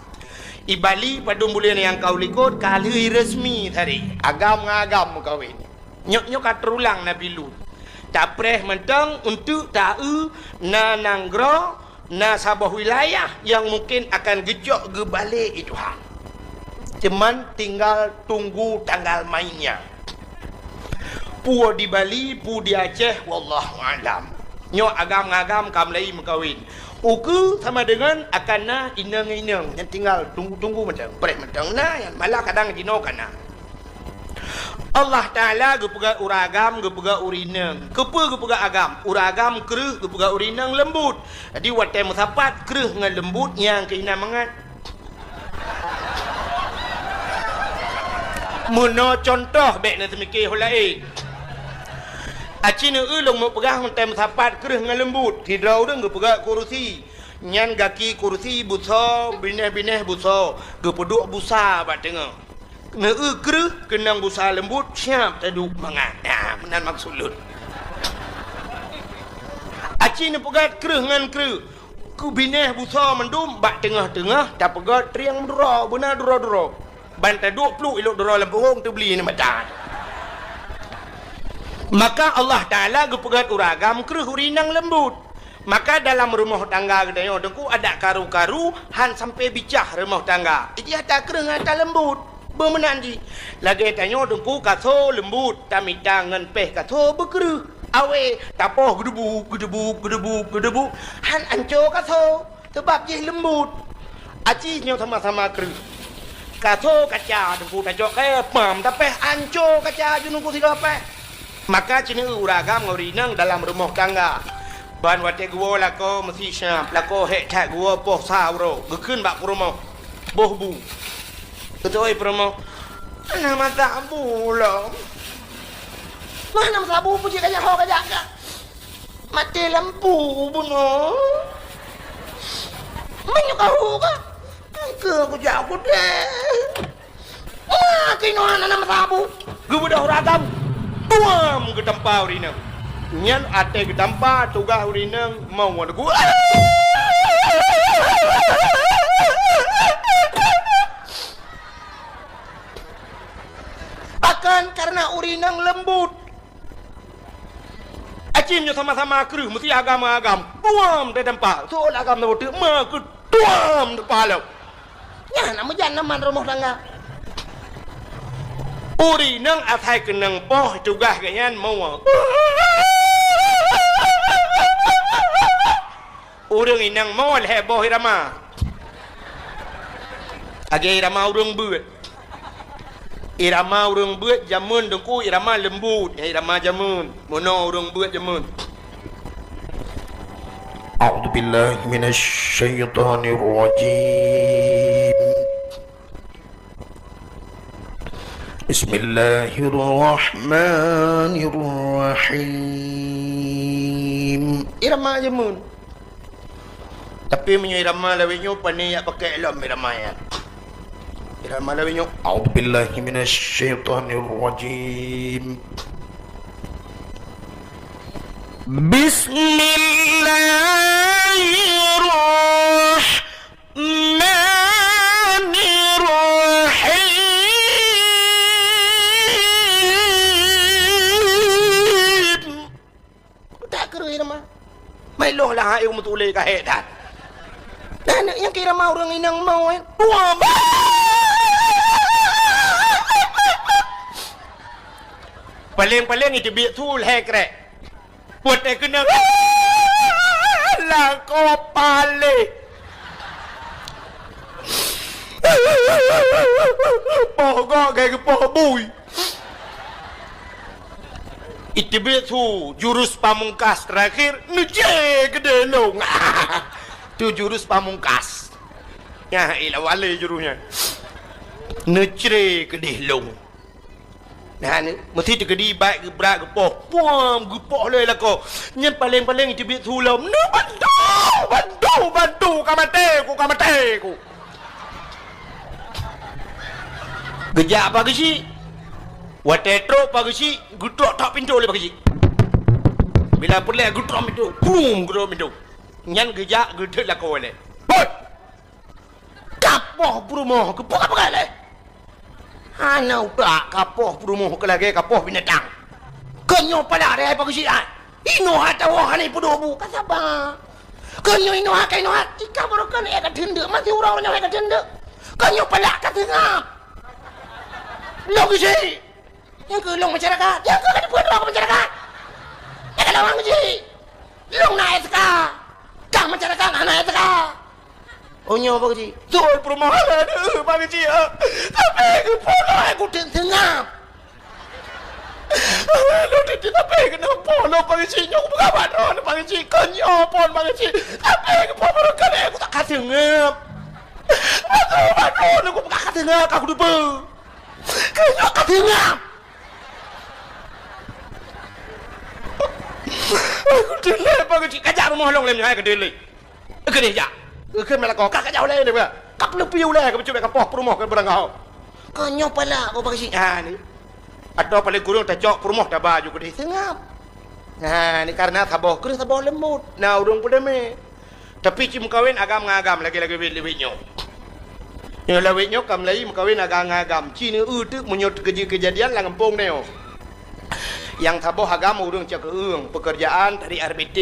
I Bali padum buleuen nyang ka u likot ka lheueh resmi tadi. Agam ngon agam meukawen. Nyoe, nyoe ka teurulang Nabi Lut. Tapreh mantong untuk taeu na nanggroe, na saboh wilayah nyang mungkin akan geucok geubalek i Tuhan. Cuman tinggal tunggu tanggal mainnya. Peue di Bali, peue di Aceh, wallahu a'lam. Nyoe agam ngon agam ka mulai meukawen. Ukeue sama deungon akan na inong-inong nyang tinggal tunggu-tunggu mantong, preh mantong na, nyang malah kadang jinoe ka na. Allah Taala geupeugah ureueng agam, geupeugah ureueng inong. Keupeue geupeugah agam? Ureueng agam kreueh, geupeugah ureueng inong leumbut. Jadi watée meusapat kreueh ngon leumbut nyang keuh na mangat. Meunoe cuntoh bék na seumiké ho laén. Aci neueu lôn meupeugah watée meusapat kreueh ngon leumbut. Sidroe ureueng geupeugah kursi. Nyan gaki kursi busoe, binéh-binéh busoe, geupeuduek busa bak teungoh. Neueu kreueh keunong busa leumbut, siab taduek mangat. Nah, meunan maksud lôn. Aci neupeugét kreueh ngon kreueh. Keu binéh busoe mandum bak teungoh-teungoh tapeugét trieng meuduro, beuna duro-duro. Ban taduek pluek ilok duro lam puhong teubli nibak that. Maka Allah Taala geupeugét ureueng agam kreueh ureueng inong leumbut. Maka dalam rumoh tangga geutanyoe Teungku adak karu-karu han sampai bicah rumoh tangga. Ijih ata kreueh ngon ata leumbut. Beumeunan jih. Lagée tanyoe Teungku kaso leumbut, tamita ngon péh kaso beukreueh. Awé, tapoh geudeubuk, geudeubuk, geudeubuk, geudeubuk. Han anco kaso. Sabab jih leumbut. Aci nyoe sama-sama kreueh. Kaso kaca Teungku tacok kayée pam tapéh anco kaca ju Teungku sidroe péh. Maka ci neueu ureueng agam ngon ureueng inong dalam rumoh tangga. Ban watée geuwoe lakoe meusi siab, lakoe hék that geuwoe poh sa uroe, geukheun bak peurumoh. Boh bu. Geutôi peurumoh, "Hana masa bu lom." "Mah hana masa bu, peue jih kajak ho kajak ka?" "Maté lampu bunoe." "Meunyoe ka hu ka, engke kujak kudeh." "Wah, keunoe hana meusabu." Geubeudôh ragam, tuam geutampa ureueng inong. Nyan até geutampa tugaih ureueng inong mau lagu. Pakon? Kareuna ureueng inong leumbut. Aci nyoe sama-sama kreueh, meusi agam-agam. Tuam teutampa. Soe agam nyoe teuma keu tuam teutampa lom. Nyan na meujan na man rumoh tangga. Ureueng inong asai keunong poh tugaih geuhnyan moe. Ureueng inong moe lhée boh irama. Lagée irama ureueng beuet. Irama ureueng beuet jameun Teungku irama leumbut, nyan irama jameun. Meunoe ureueng beuet jameun. A'udzubillahi minasyaitonirrajim. Bismillahirrahmanirrahim. Irama jameun. Tapi meunyoe irama lawét nyoe, pane jak pakai lom irama nyan. Irama lawét nyoe, a'udzubillahi minasyaitonirrajim. Bismillahirrahmanirrahim. Utak kreueh irama. Mai loh lah hai meutuléh ka hék that. Nah, aneuk nyang keu irama ureueng inong moe, eh. Dua ba-, paleng-paleng iteubiet su lhée krek. Buet eh keuneuk. Lakoe paleng. Poh gok gai geupoh bui. Iteubiet su jurus pamungkas terakhir, neucre keudeh lông. Tu jurus pamungkas. Nyan ilah wale jurus nyan. Neucre keudeh lông. Nah, ni, meusti teukeudi bak geubrat geupoh. Puam, geupoh lé lakoe. Nyan paleng-paleng iteubiet su lom. Neubantu, bantu, bantu, ka maté ku, ka maté ku. Geujak Pak Geuchik. Watée trok Pak Geuchik, geutrok tok pintoe lé Pak Geuchik. Bila peureulée geutrok pintoe, brum, geutrok pintoe. Nyan geujak geudeut lakoe lé. Hoi! Kapoh peurumoh keupeue ka peugah lé? Hana utak kapoh peurumoh keu lagée kapoh binatang. Keu nyoe palak deh Pak Geuchik ai. Inoe hatawoe hana ipeudoh bu ka saba. Keu nyoe inoe hai ka inoe hai tika barokan ék ka teundeuk masih uroe nyoe ék ka teundeuk. Keu nyoe palak ka seungab. Lôn Geuchik. Nyang keu lôn masyarakat, nyang keu ka dipeudroe keu masyarakat. Nyang keu lôn Geuchik. Lôn na S K. Kah masyarakat hana S K. Oh nyoe Pak Geuchik. Beutôi perumahan ada Pak Geuchik. Tapi geupeudroe ku teuk seungab. Lôn teutab tapi keunoe po lôn Pak Geuchik, nyoe peugah bak droeneuh Pak Geuchik, keu nyoe phon Pak Geuchik. Tapi keu po barokon, eh, ku tak ka seungab. Aduh, aduh, lôn ku peugah ka seungab, ka kuteupeue. Keu nyoe ka seungab. Aku dilèe Pak Geuchik, kajak rumoh lôn lé nyoe, hai keudilèe. Keudeh jak. Keu meulakoe, ka, ka jak ulèe deh, ka peuleupi ulèe, ka peucubit ka poh peurumoh keu beurangkaho. Ka nyoe palak, Pak Geuchik. Ha, ni. Atawa paléng kureueng tacok peurumoh taba ju keudeh seungab. Ha, ni kareuna saboh keuh saboh leumbot. Na ureueng peudamé. Tapi ci meukawen agam ngon agam lagèe-lagèe wét-wét nyoe. Nyoe lawét nyoe ka meulayeue meukawen agam ngon agam. Ci neu-eu teuk meunyoe teukeujeuet keujadian lam gampông nyoe. Nyang saboh agam ureueng cakeueng, peukeurjaan tarék R B T.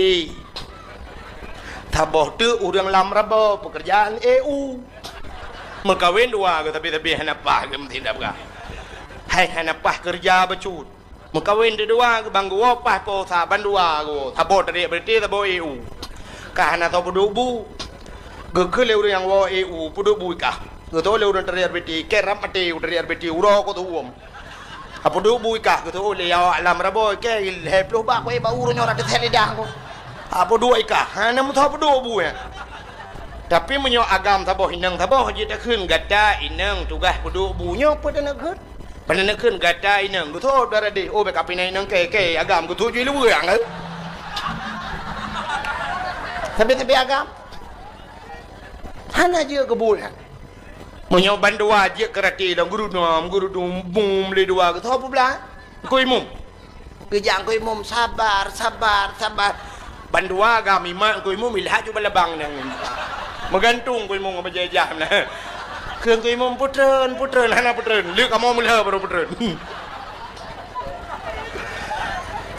Saboh teuk ureueng lam rabo, peukeurjaan E U. Meukawen dua geuh, tapi-tapi hana paih geuh meutindak peugah. Hai hana paih keureuja bacut. Meukawen teuk dua geuh, ban geuwoe paih po sa, ban dua geuwoe. Saboh tarék R B T, saboh E U. Ka hana soe peuduek bu. Geukheun lé ureueng nyang woe E U, peuduek bu i kah. Geutôh lé ureueng tarék R B T, kèe rab maté u tarék R B T, uroe kok teuuem. Apa duek bu i kah, geutôh lé awak lam rabo, kèe lhèe ploh bak, kok bak uroe nyoe rot teuthèe lidah kok. Apa duek i kah, hana meusoe peuduek bu nyan. Tapi meunyoe agam saboh inong saboh jeuet takheun, gata inong tugaih peuduek bu nyoe peue taneuk kheun? Peue taneuk kheun gata inong, geutôh dara deh, oh, bèk ka pih na inong kèe, kèe agam geutôh ju i luweue, eh. Sabe-sabe agam. Hana jeuet keu buet nyan. Meunyoe bandua jeuet keu rati lom, geurunom, geurunom, bum, lé dua geuh, soe peublah? Teungku Imum. Geujak Teungku Imum, sabar, sabar, sabar. Bandua agam imat Teungku Imum, ilhak ju balabang nyan. Meugantung Teungku Imum ngon bajèe jam na. Kheun Teungku Imum, "Peutreun, peutreun," hana peutreun. Lheueh kamoe meulhèe baru peutreun.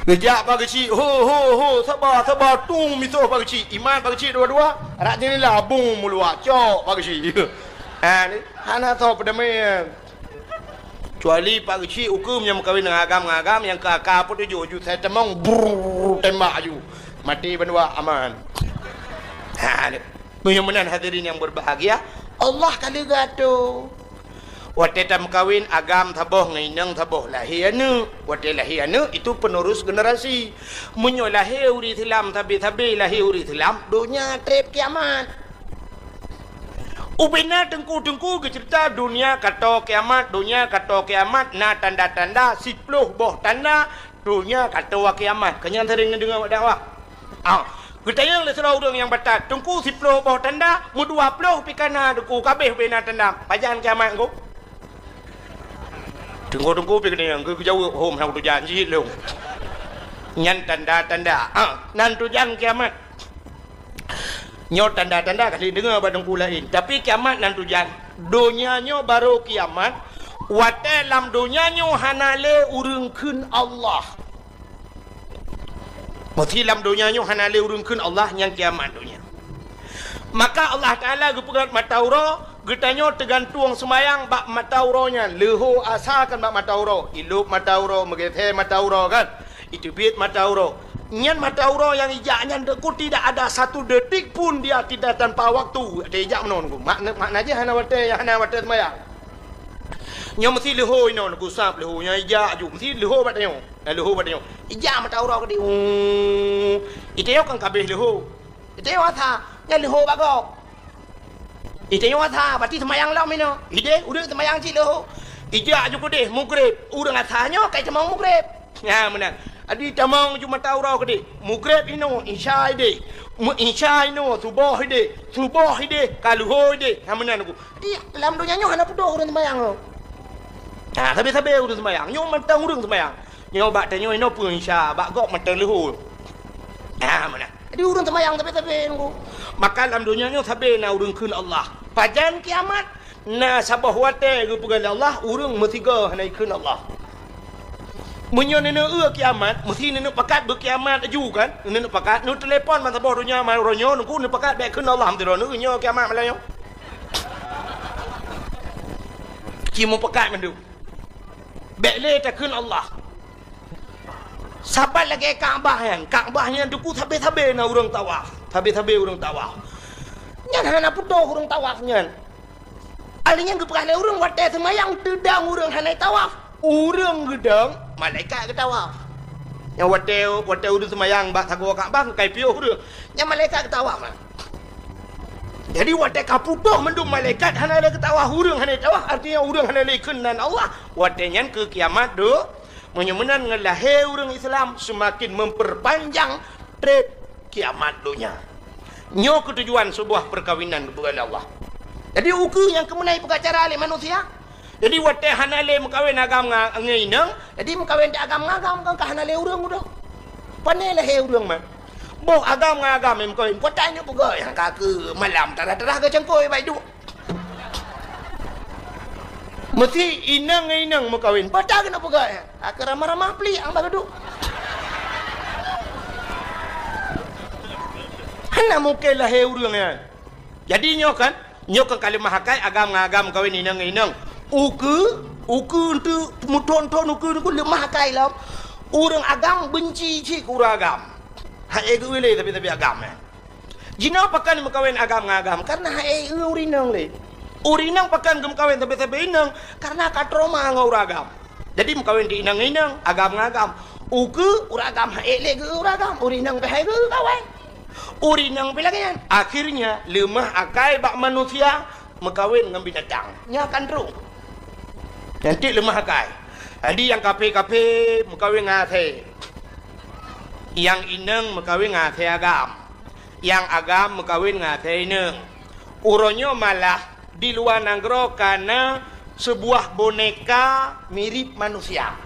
Geujak Pak Geuchik, "Ho, ho, ho, saba, saba, tung misoh Pak Geuchik." Imat Pak Geuchik dua-dua, rak jeunela bung meuluwa, cok Pak Geuchik. Ha, ni, hana soe peudamé. Kecuali Pak Geuchik ukeue nyang meukawen ngon agam-agam nyang keu aka peutujoh ju sai tamong, brrrr, tembak ju. Maté bandua aman. Ha, ni. Meunyoe meunan hadirin nyang berbahagia, Allah ka lheueh geuatoe. Watèe tameukawen agam saboh ngon inong saboh lahé aneuk. Watèe lahé aneuk itu penerus generasi. Meunyoe lahé ureueng Islam sabe-sabe lahé ureueng Islam, donya trép kiamat. Ubena teungku-teungku geuceurita donya ka toe kiamat, donya ka toe kiamat na tanda-tanda siploh boh tanda. Donya ka toe kiamat, keu nyan sering neudeungoe bak dakwah. Ah, geutanyong lé sidroe ureueng nyang batat, "Teungku, siploh boh tanda, meudua ploh pih ka na Teungku, ka abéh ubena tanda. Pajan kiamat Teungku?" Teungku-teungku pih geutanyong, geujaweueb, "Hom, hana kutujan cit lôn." Nyan tanda-tanda. Ah, nan tujan kiamat. Nyoe tanda-tanda ka lheueh deungoe bak teungku laén. Tapi kiamat nan tujan. Donya nyoe barô kiamat. Watèe lam donya nyoe hana lé ureueng kheun Allah. Meusé lam donya nyoe hana lé ureueng kheun Allah, nyan kiamat donya. Maka Allah Taala geupeugöt mata uroe, geutanyoe teugantueng seumayang bak mata uroe nyan. Leuho asa kan bak mata uroe, ilôb mata uroe, meugeusé mata uroe kan. Iteubiet mata uroe. Nyan mata uroe nyang ijak nyan, Teungku, tidak ada satu detik pun dia tidak tanpa waktu. Watèe ijak meunoe, Teungku. Makna, makna jih hana watèe, hana watèe seumayang. Nyoe meusé leuho inoe, Teungku, sab leuho. Nyan ijak ju. Meusé leuho bak tanyoe. Nah, leuho bak tanyoe. Ijak mata uroe keudéh. Huu. Itanyoe kan ka abéh leuho. Itanyoe asa, nyan leuho bak gob. Itanyoe asa, berarti seumayang lom inoe. Idéh, ureueng seumayang cit leuho. Ijak ju keudéh, mugreb. Ureueng asa nyoe ka itamong mugreb. Nyan meunan. Jadi tamong ju mata uroe keudéh. Mugreb inoe, isya idéh. Meu-, isya inoe, suboh idéh. Suboh idéh, ka leuho idéh. Nyan meunan, Teungku. Jadi, lam donya nyoe hana peudoh ureueng seumayang nyoe. Ha, sabe-sabe ureueng seumayang. Nyoe mantong ureueng seumayang. Nyoe bak tanyoe inoe peue isya, bak gob mantong leuho. Ha, meunan. Jadi, ureueng seumayang sabe-sabe, Teungku. Maka lam donya nyoe sabe na ureueng kheun Allah. Pajan kiamat, na saboh watèe geupeugah lé Allah, ureueng meusigoe hana jikheun Allah. Meunyoe neuneuk eu kiamat, meusé neuneuk pakat beukiamat laju kan? Neuneuk pakat, neuteulepon ban saboh donya, ban uroe nyoe, Teungku, neupakat bèk kheun Allah, meusidroe neueu nyoe kiamat malam nyoe. Ci meupakat mandum. Bèk lé takheun Allah. Saban lagèe Ka'bah nyan. Ka'bah nyan, Teungku, sabe-sabe na ureueng tawaf. Sabe-sabe ureueng tawaf. Nyan hana peudoh ureueng tawaf nyan. Ahli nyan geupeugah lé ureueng watèe seumayang teudong ureueng hana tawaf. Ureuëng geudong, malaikat geutawaf. Nyang watée, watée ureuëng seumayang bak sagoe Ka'bah, kai piôh ureuëng. Nyang malaikat geutawaf mah. Jadi watée ka putôh mandum malaikat hana lé geutawaf, ureuëng hana tawaf, artinya ureuëng hana lé keunan Allah. Watée nyan keu kiamat do. Meunyoe meunan ngon lahé ureuëng Islam seumaken memperpanjang treb kiamat donya. Nyoe keutujuan sebuah perkawinan geupeugah lé Allah. Jadi ukeue nyang keumeunai peugah cara lé manusia. Jadi watée hana lé meukawen agam nga-, ngon inong, jadi meukawen di agam ngon agam, kon ka hana lé ureuëng udoe. Pane lahé ureuëng man. Boh agam ngon agam meukawen, kota nyoe peugah nyang ka keu malam tarah-tarah geucangkôi baik duek. Meusi inong ngon inong meukawen, bata keuneuk peugah, akai ramah-ramah plik ang bak duek. Hana mungken lahé ureuëng nyan. Jadi nyoe kan, nyoe kan ka leumah akai agam ngon agam meukawen inong ngon inong. Ukeue, ukeue enteuk meuthon-thon ukeue nyoe leumah akai lom. Ureuëng agam beunci cit keu ureuëng agam. Hai geu lé tapi-tapi agam nyan. Jinoe pakon meukawen agam ngon agam, kareuna hana ék ureuëng inong lé. Ureuëng inong pakon geumeukawen sabe-sabe inong, kareuna ka trauma ngon ureuëng agam. Jadi meukawen di inong ngon inong, agam ngon agam. Ukeue ureuëng agam hana ék lé geu ureuëng agam, ureuëng inong pih hai geu kawen. Ureuëng inong pih lagée nyan. Akhirnya leumah akai bak manusia meukawen ngon binatang. Nyan kan droe. Nyan cit leumah akai. Jadi nyang kaphé-kaphé meukawen ngon asée. Nyang inong meukawen ngon asée agam. Nyang agam meukawen ngon asée inong. Uroe nyoe malah di luwa nanggroe ka na seubuah boneka mirip manusia.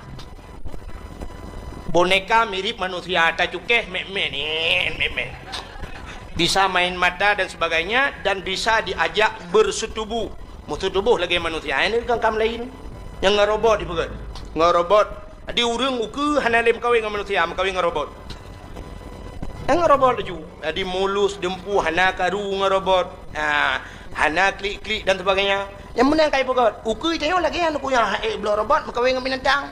Boneka mirip manusia, tacukéh mèk-mèk, nèk, mèk-mèk. Bisa main mata dan sebagainya dan bisa diajak berseutubuh. Meuseutubôh lagée manusia. Nyan kan kam laén. Nyang ngon robot dipeugét. Ngon robot. Jadi ureuëng ukeue hana lé meukawen ngon manusia, meukawen ngon robot. Ngon robot laju. Jadi mulus, dumpeue hana karu ngon robot. Ha, hana klik-klik dan sebagainya. Nyang meunan ka ipeugét. Ukeue tanyoe lagée nyan ukeue nyan, eh, bloe robot meukawen ngon binatang.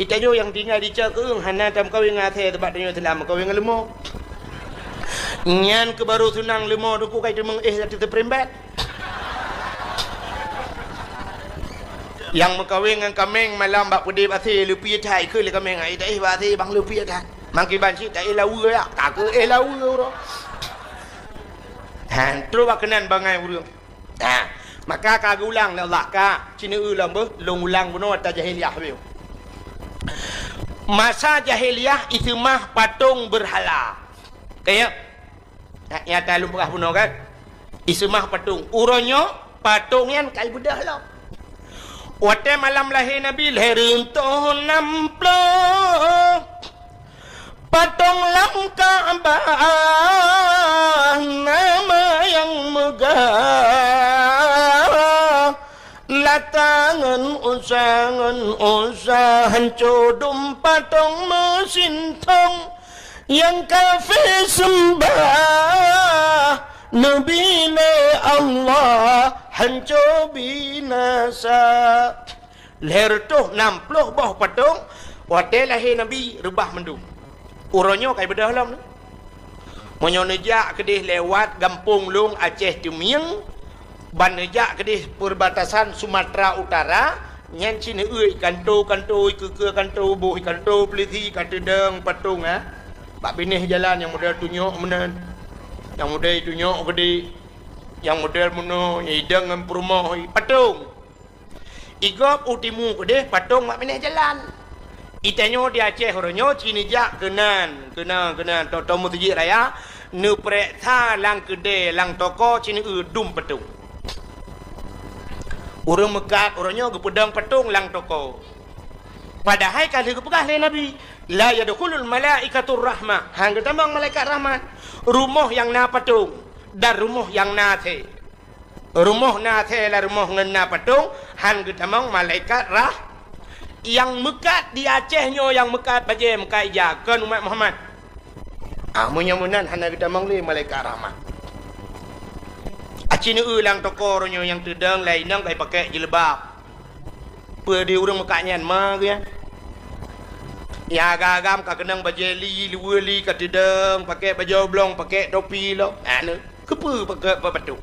Itanyoe nyang tinggai di cok keueng hana tameukawen ngon asée, sabab tanyoe Islam meukawen ngon leumo. Nyan keuh baru seunang leumo, duku kai teumeung éh ateueh teuprimbet. Nyang meukawen ngon kaméng malam bak peudeh bak asée, leupie that keu lé kaméng, ai taéh bak asée bang leupie that. Mangkiban cit taéh laweue ya, ka keu éh laweue uroe. Han, trok bak keunan bangai ureuëng. Nah, maka ka geulang lé Allah ka, ci neueu lom beuh, lôn ulang bunoe ata jahiliyah beuh. Masa jahiliyah iseumah patong beurhala. Kaya, nah, nyata lôn peugah bunoe kan? Iseumah patong. Uroe nyoe, patong nyan ka ibeudôh lom. Watée malam lahé Nabi, lhée reuntoh nam ploh. Patong lam Ka'bah nama nyang meugah. Lata ngon Uzza, ngon Uzza, hanco dum patong meusintong. Nyang kafé seumbah Nabi lé Allah hanco binasa. Lhée reutôh nam ploh boh patong, watée lahé Nabi reubah mandum. Uroe nyoe ka ibeudôh lom. Meunyoe neujak keudeh lewat gampông lôn Aceh Teumieng, ban neujak keudeh perbatasan Sumatera Utara, nyan ci neueu kanto-kanto, ikeue-keue kanto, boh kanto polisi ka teudong patong, ha. Bak binéh jalan nyang model tunyok meunan, nyang model tunyok geude, nyang model meunoe, nyang idong ngon peurumoh, patong. Igob u timu keudeh patong bak binéh jalan. Itanyoe di Aceh uroe nyoe ci neujak keunan, keunan, keunan, toe-toe meuseujid raya, neupeureksa lam keudè, lam toko ci neueu dum patong. Ureuëng meukat uroe nyoe geupeudong patong lam toko. Padahai ka lheueh geupeugah lé Nabi, "La yadkhulul malaikatur rahmah." Han geutamong malaikat rahmat. Rumoh nyang na patong dan rumoh nyang na asèe. Rumoh na asèe lam rumoh ngon na patong, han geutamong malaikat rah-, nyang meukat di Aceh nyoe, nyang meukat bajèe, meukat ija, kon umat Muhammad. Ah, meunyoe meunan hana geutamong lé malaikat rahmat. Aci neueu lam toko uroe nyoe nyang teudong lé inong ka ipaké jilbab. Peue di ureuëng meukat nyan ma geuh nyan? Nyang agam-agam ka keunong bajèe li, luweue li ka teudong, paké bajèe oblong, paké topi lom. Anu, keupeue paké bak patong?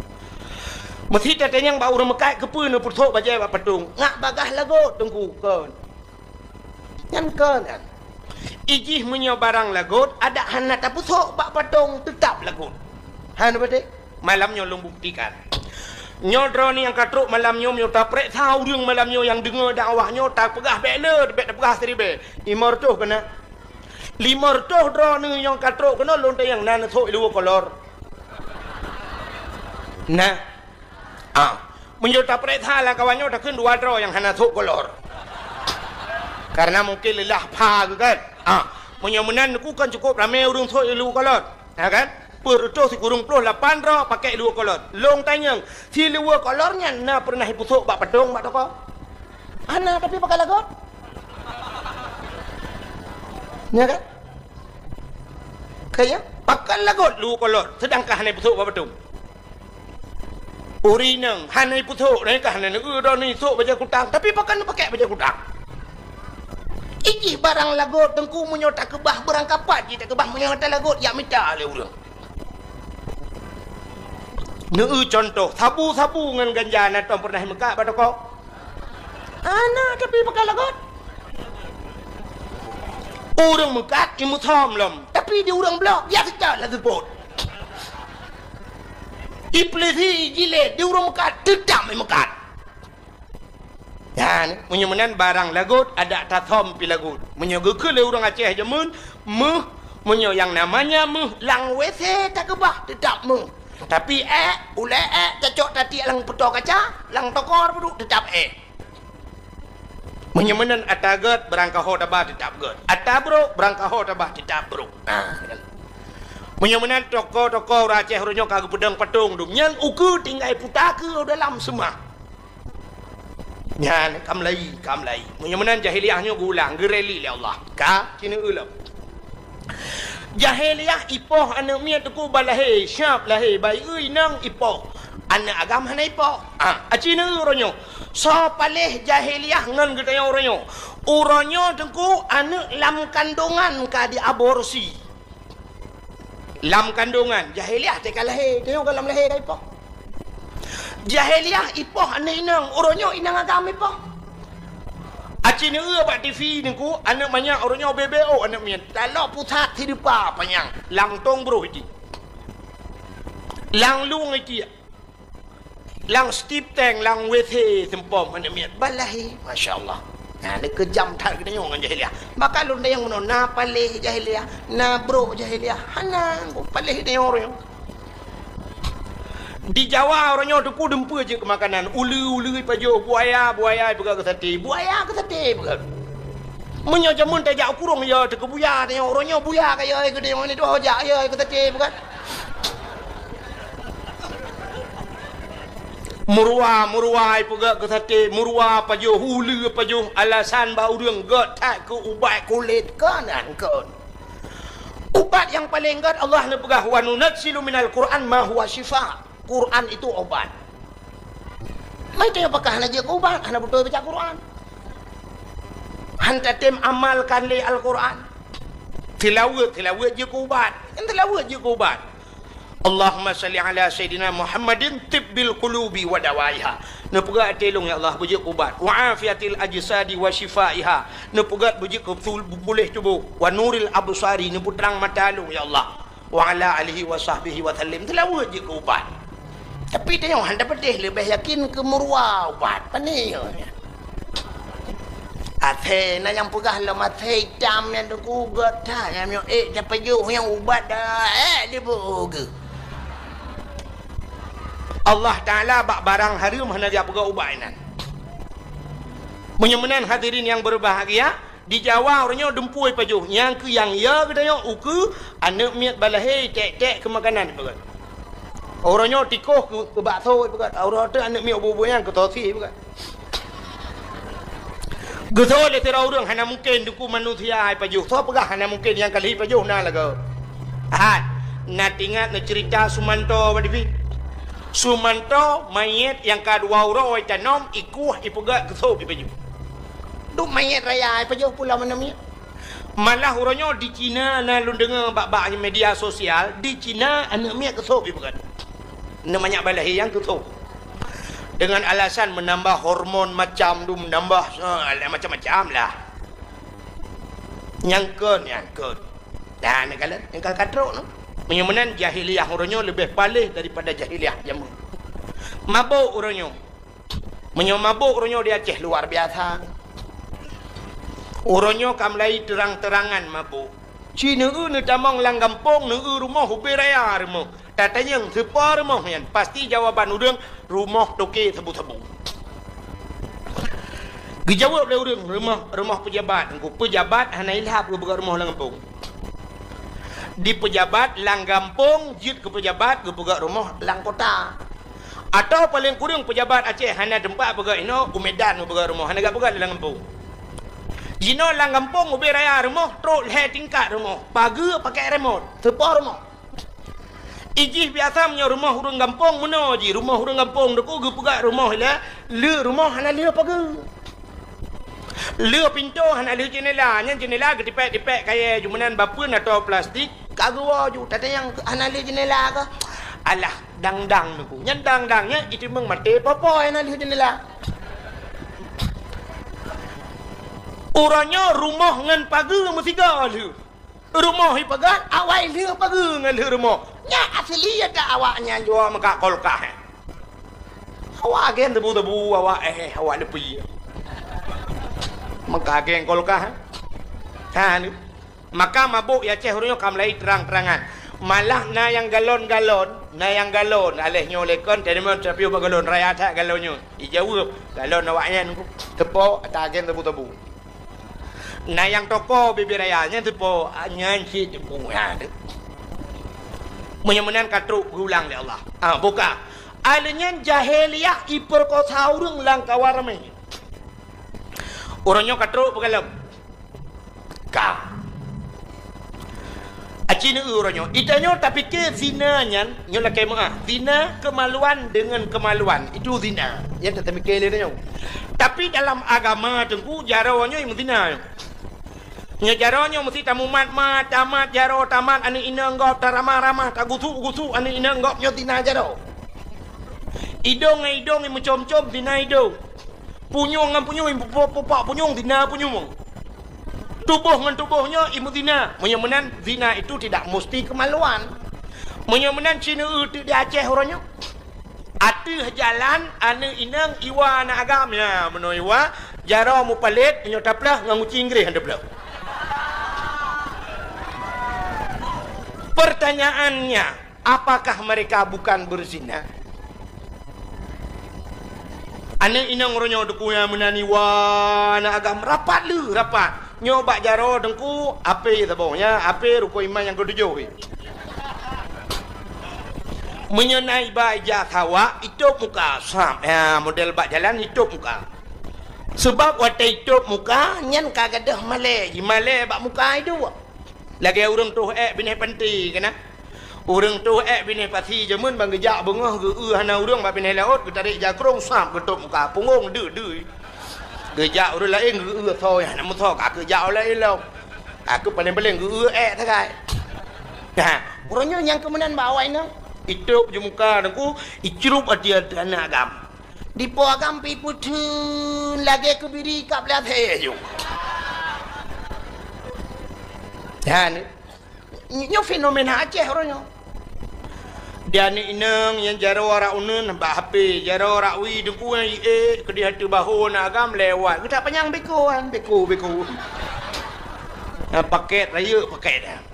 Meusi tatanyong bak ureuëng meukat, keupeue neupeusok bajèe bak patong? Ngat bagaih lagot teungku kon. Nyan kon nyan. Ijih meunyoe barang lagot, adak hana tapeusok bak patong, teutab lagot. Hana beutôi? Malam nyoe lôn buktikan. Nyoe droeneuh nyang ka trok malam nyoe, meunyoe tapareksa ureuëng malam nyoe nyang deungoe dakwah nyoe, tapeugah bék le, bék tapeugah siribée. Limong reutôh keunan. Limong reutôh droeneuh nyang ka trok keunoe lôn tanyong na neusok i luwa kolor. Nah. Ah, meunyoe tapareksa lam kawan nyoe takheun dua droe nyang hana sôk kolor. Karena mungkin leulah pha geuh kan. Ah, meunyoe meunan Teungku kan cukup ramé ureuëng sôk i luwa kolor. Ha kan? Peuet reutôh sikureueng ploh lapan droe pakai luwa kolor. Lôn tanyong, si luwa kolor nyan na peureunah ipeusôk bak patong bak toko? Hana, tapi pakai lagot. Ya kan? Kaya, pakai lagot luwa kolor, sedangkan hana ipeusôk bak patong. Ureuëng inong hana ipeusôk, nyan ka hana neueu droeneuh isôk bajée kutang, tapi pakon neupakék bajée kutang. Ijih barang lagot Teungku meunyoe takeubah beurangkapat jih takeubah meunyoe hana talagot jak mita lé ureuëng. Neueu cuntoh, sabu-sabu ngon ganja na tom peureunah imeukat bak toko? Hana, tapi pakai lagot. Ureuëng meukat imeusom lom, tapi di ureuëng bloe biasa that lam seupôt. Ipeulisi jilét di ureuëng meukat, teutab imeukat. Nyan, meunyoe meunan barang lagot, adak tasom pih lagot. Meunyoe geukheun lé ureuëng Aceh jameun, méuh, meunyoe nyang namanya méuh lam WC takeubah, teutab méuh. Tapi ék, ulée ék, cocok tatiek lam peutoe kaca, lam tokor peuduek, teutab ék. Meunyoe meunan ata gét, beurangkaho taba teutab gét. Ata brok, beurangkaho taba teutab brok. Nah, meunyoe meunan toko-toko ureuëng Aceh uroe nyoe ka geupeudong patong dum, nyan ukeue tinggai puta keu dalam seumah. Nyan, ka meulayi, ka meulayi. Meunyoe meunan jahiliyah nyoe geulang, geureli lé Allah. Ka, ci neueu lom. Jahiliyah ipoh aneuëk miet Teungku bak lahé, siab lahé, bayeue inong ipoh. Aneuëk agam hana ipoh. Ah, aci neueu uroe nyoe. Soe paléh jahiliyah ngon geutanyoe uroe nyoe? Uroe nyoe Teungku aneuëk lam kandongan ka diaborsi. Lam kandongan, jahiliyah teuka lahé, tanyoe goh lam lahé ka ipoh. Jahiliyah ipoh aneuëk inong, uroe nyoe inong agam ipoh. Aci neueu bak TV Teungku, aneuëk manyak uroe nyoe B B O aneuëk miet. Talok pusat sideupa panyang, lam tong broh iti. Lam lueng iti. Lam stip tank, lam WC seumpom aneuëk miet. Balahi, masya Allah. Nah, ni keujam that geutanyoe ngon jahiliyah. Maka lôn tanyong bunoe, na paléh jahiliyah, na brok jahiliyah. Hana, paléh geutanyoe uroe nyoe. Di Jawa uroe nyoe Teungku dumpeue jeuet keu makanan. Uleue, uleue ipajoh, buaya, buaya ipeugét keu saté. Buaya keu saté ipeugét. Meunyoe jameun tajak u kurong, ya teuka buya, tanyoe uroe nyoe buya ka ya keu tanyoe ni tuho jak ya keu saté ipeugét. Meuruwa, meuruwa ipeugét keu saté, meuruwa pajoh, uleue pajoh, alasan bak ureuëng gét that keu ubat kulét keunan kon. Ubat nyang paleng gét Allah neupeugah, "Wa nunazzilu minal Qur'an ma huwa syifa." Quran itu obat. Mai teuh pakah hana jeuet keu ubat, hana beutôi baca Quran. Han tatem amalkan lé Al-Quran. Tilaweuet, tilaweuet jeuet keu ubat. Kan tilaweuet jeuet keu ubat. Allahumma salli ala Sayyidina Muhammadin tibbil qulubi wa dawaiha. Neupeugah até lôn, ya Allah, beujeuet keu ubat. Wa afiatil ajsadi wa syifaiha. Neupeugah beujeuet keu tul-, puléh tuboh. Wa nuril absari, neupeutrang mata lôn, ya Allah. Wa ala alihi wa sahbihi wa sallim. Tilaweuet jeuet keu ubat. Tapi tanyoe han tapeudeh leubeh yakin keu meuruwa ubat. Pane nyoe? Asée na nyang peugah lom asée itam nyan teuku gét that, nyang nyoe ék tapajoh nyang ubat dah, ék diboh geuh. Allah Taala bak barang hareuem hana jipeugah ubat inan. Meunyoe meunan hadirin nyang berbahagia, di Jawa uroe nyoe dumpeue pajoh, nyang keu nyang ya geutanyoe ukeue aneuëk miet balahé tek-tek keu makanan ipeugét. Uroe nyoe tikoh keu, keu bakso ipeugét. Uroe teuk aneuëk miet ubu-ubu nyan keu sosis ipeugét. Geusoe lé sidroe ureuëng hana mungken teuku manusia ipajoh. Soe peugah hana mungken nyang ka lheueh ipajoh na lagoe? Hai, na teuingat neucerita Sumanto bak TV? Sumanto manyét nyang ka dua uroe itanom, ikueh, ipeugét, geusôb ipajoh. Duek manyét raya ipajoh pulang meunan miet. Malah uroe nyoe di Cina na lôn deungoe bak-bak media sosial, di Cina aneuëk miet geusôb ipeugét. Aneuëk manyak balahé nyang geusôb. Dengan alasan menambah hormon macam tu, menambah, eh, macam-macam lah. Nyang kon, nyang kon. Nah, neukalon, neukalon ka trok nyoe. Meunyoe meunan jahiliyah uroe nyoe leubeh paléh daripada jahiliyah jameun. Mabök uroe nyoe. Meunyoe mabök uroe nyoe di Aceh luar biasa. Uroe nyoe ka mulai terang-terangan mabök. Ci neueu neutamong lam gampông, neueu rumoh ubé raya rumoh. Tatanyong, "Soe po rumoh nyan?" Pasti jawaban ureuëng, "Rumoh toke sabu-sabu." Geujaweueb lé ureuëng, "Rumoh, rumoh peujabat." Engku peujabat hana ilhab geupeugah rumoh lam gampông. Di peujabat lam gampông jeuet keu peujabat geupeugah rumoh lam kota. Atawa paleng kureueng peujabat Aceh hana teumpat peugah inoe, u Medan geupeugah rumoh, hana geupeugah lam gampông. Jinoe lam gampông ubé raya rumoh, trok lhée tingkat rumoh, pageue pakai remote, soe po rumoh. Ijih biasa meunyoe rumoh ureuëng gampông meunoe jih, rumoh ureuëng gampông teuku geupeugah rumoh ilée, le rumoh hana le pageue. Le pintoe hana le jeunela, nyan jeunela geutipék-tipék kayée ju meunan bapeuen atau plastik, ka geuwoe ju, tatanyong hana le jeunela kah? Alah, dang-dang teuku. Nyan dang-dang nyan itimeung maté popo hana le jeunela. Uroe nyoe rumoh ngon pageue meusigoe lheueh. Rumoh ipeugah, awai lheueh pageue ngon lheueh rumoh. Nyan asli ata awak nyan jua meukat kulkas, eh. Awak agen tebu-tebu, awak, eh, awak leupie. Meukat agen kulkas, eh. Ha, ni. Maka mabök di Aceh uroe nyoe ka mulai terang-terangan. Malah na nyang galon-galon, na nyang galon. Aléh nyoe lé kon, teurimong teupiôh bak galon, raya that galon nyoe. Ijaweueb, galon awak nyan, soe po, ata agen tebu-tebu. Na nyang toko bibir raya nyan soe po, nyan cit teupeu, ha, tu. Meunyoe meunan ka trok geulang lé Allah. Ah, buka. Aleuh nyan jahiliyah ipeurkosa ureuëng lam kawan ramé. Uroe nyoe ka trok peugalom. Ka. Aci neueu uroe nyoe. Itanyoe tapike zina nyan, nyoe lakée meuah. Zina kemaluan dengan kemaluan. Itu zina. Nyan tatamike lé nyoe. Tapi dalam agama teungku, jaroe nyoe meuzina nyoe. Nyoe jaroe nyoe meusti tamumat-mat, tamat jaroe, tamat aneuëk inong gob, taramah-ramah, tagusuk-gusuk aneuëk inong gob, nyoe zina jaroe. Idong ngon idong imeucom-com, zina idong. Punyueng ngon punyueng, pupak-pupak punyueng, zina punyueng. Tuboh ngon tuboh nyoe imeuzina. Meunyoe meunan, zina itu tidak musti kemaluan. Meunyoe meunan, ci neueu teuk di Aceh uroe nyoe. Ateueh jalan, aneuëk inong iwa aneuëk agam, ya, meunoe iwa, jaroe mupalét, nyoe taplôh ngon guci Inggréh taplôh. Pertanyaannya, apakah mereka bukan berzina? Aneuëk inong uroe nyoe teungku nyang meunan iwa aneuëk agam, rapat lé, rapat. Nyoe bak jaroe teungku, apé saboh nyan, apé rukon iman nyang keutujôh. Meunyoe na iba ija sawak, itôb muka, sab. Ya, model bak jalan itôb muka. Seubab watée itôb muka, nyan ka gadôh malée, jimalée bak muka iduek. Lagée ureuëng toh ék binéh panti, keunan. Ureuëng toh ék binéh pasi jameun ban geujak beungoh geu-eu hana ureuëng bak binéh laôt, geutarek jakrong sab geutôb muka, punggong deuh-deuh. Geujak ureuëng laén geu-eu soe nyang hana meusoe, ka geujak ureuëng laén lom. Ka keu paleng-paleng geu-eu ék sagai. Ha, uroe nyoe nyang keumeunan bak awai nyoe. Itôb ju muka teungku, icrup ateueh aneuëk agam. Dipo agam pi peutheun lagée keubiri kab lhée ju. Ha, ni. Nyoe fenomena Aceh uroe nyoe. Di aneuëk inong nyang jaroe rak uneuen bak H P, jaroe rak wie teungku nyang iék keudeh ateueh bahô aneuëk agam lewat. Geutak panyang beko, beko, beko. Nah, pakét rayeuk pakét.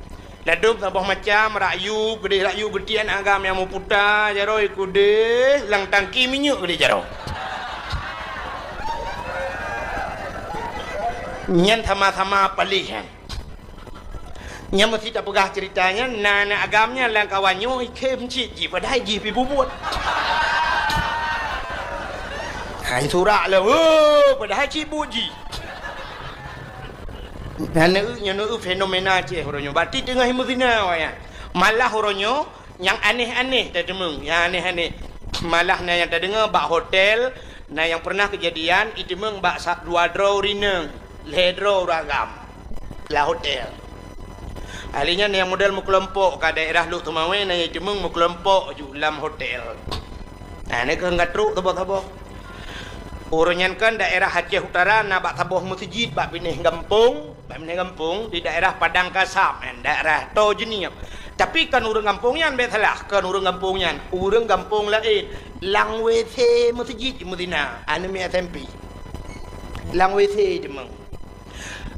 Ladôm saboh macam, rak yub keudeh, rak yub geutiek aneuëk agam nyang meuputa jaroe keudeh, lam tangki minyeuk keudeh jaroe. Nyan sama-sama paléh nyan. Nyang meusti tapeugah ceurita nyan, na aneuëk agam nyan lam kawan nyoe ikhem cit jih, padahai jih pi bubuet. Hai surak lom, oh, padahai cit buet jih. Nyan neueu, nyan neueu fenomena Aceh uroe nyoe. Berarti teungoh imeuzina awaknyan. Malah uroe nyoe, nyang aneh-aneh tateumeung, nyang aneh-aneh. Malah na nyang tadeungoe bak hotel, na nyang pernah keujadian iteumeung bak sa-, dua droe ureuëng inong, lhée droe ureuëng agam lam hotel. Ahli nyan nyang model meukelompok ka daerah Lhokseumawe, na nyang iteumeung meukelompok ju lam hotel. Nah, nyan keuh ka trok saboh-saboh. Ureuëng nyan kan daerah Aceh Utara na bak saboh meuseujid bak binéh gampông, bak binéh gampông di daerah Padang Kasab, eh, daerah Toh Jeunieb. Tapi kan ureuëng gampông nyan bék salah, kan ureuëng gampông nyan, ureuëng gampông laén. Lam W C meuseujid jimeuzina, aneuk miet S M P. Lam W C jimeung.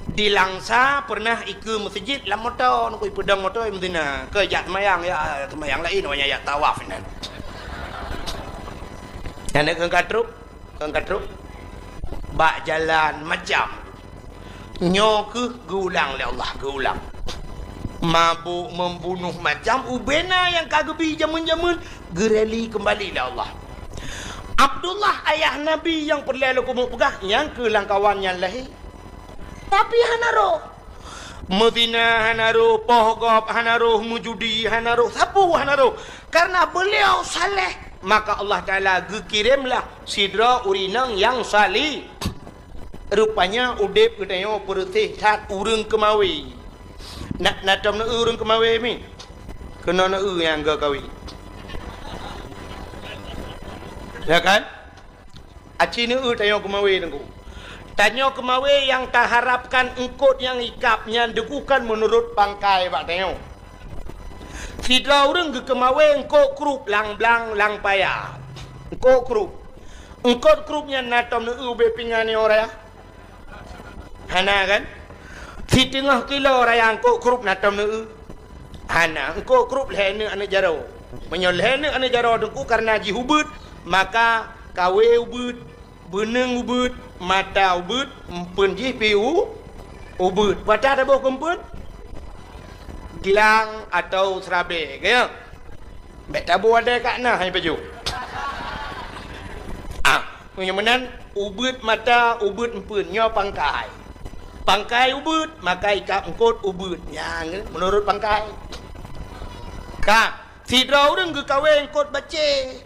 Di Langsa pernah ikeue meuseujid lam moto, nunggu ipeudong moto imeuzina. Keu jak seumayang, ya seumayang laén, awaknyan jak tawaf inan. Aneuk keu ka trok. Kon ka trok bak jalan macam nyoe keuh geuulang lé Allah, geuulang. Mabök, membunuh, macam ubena nyang ka geubi jameun-jameun geureli keumbali lé Allah. Abdullah ayah Nabi nyang peureulée lôn keumeung peugah nyang keu lam kawan nyan lahé. Tapi hana roh. Meuzina hana roh, poh gob hana roh, meujudi hana roh, sapeue hana roh. Karena beliau saleh, maka Allah Taala geukiremlah sidroe ureuëng inong nyang saleh. Rupanya udeb geutanyoe peureuséh that ureuëng keumawé. Na, na tom neu ureuëng keumawé mi? Keunoe neu nyang geukawé. Ya kan? Aci neu tanyoe keumawé teungku. Tanyoe keumawé nyang taharapkan eungkot nyang ikab nyan deukukan meunurot pangkai bak tanyoe. Sidroe ureuëng geukeumawé eungkot krup lam blang lam paya. Eungkot krup. Eungkot krup nyan na tom neu ubé pingan nyoe raya? Hana kan? Siteungoh kilo raya eungkot krup na tom neu? Hana, eungkot krup lhée neuk aneuk jaroe. Meunyoe lhée neuk aneuk jaroe teungku karena jih ubeuet, maka kawé ubeuet, beuneueng ubeuet, mata ubeuet, empeuen jih pi u-, ubeuet. Pata taboh keu empeuen? Glang atau seurabée, ka ya? Bék taboh adai ka na hai pajoh. Ah, meunyoe meunan, ubeuet mata, ubeuet empeuen, nyoe pangkai. Pangkai ubeuet, maka ikab eungkot ubeuet. Nyang meunurot pangkai. Ka, sidroe ureuëng geukawé eungkot bacé.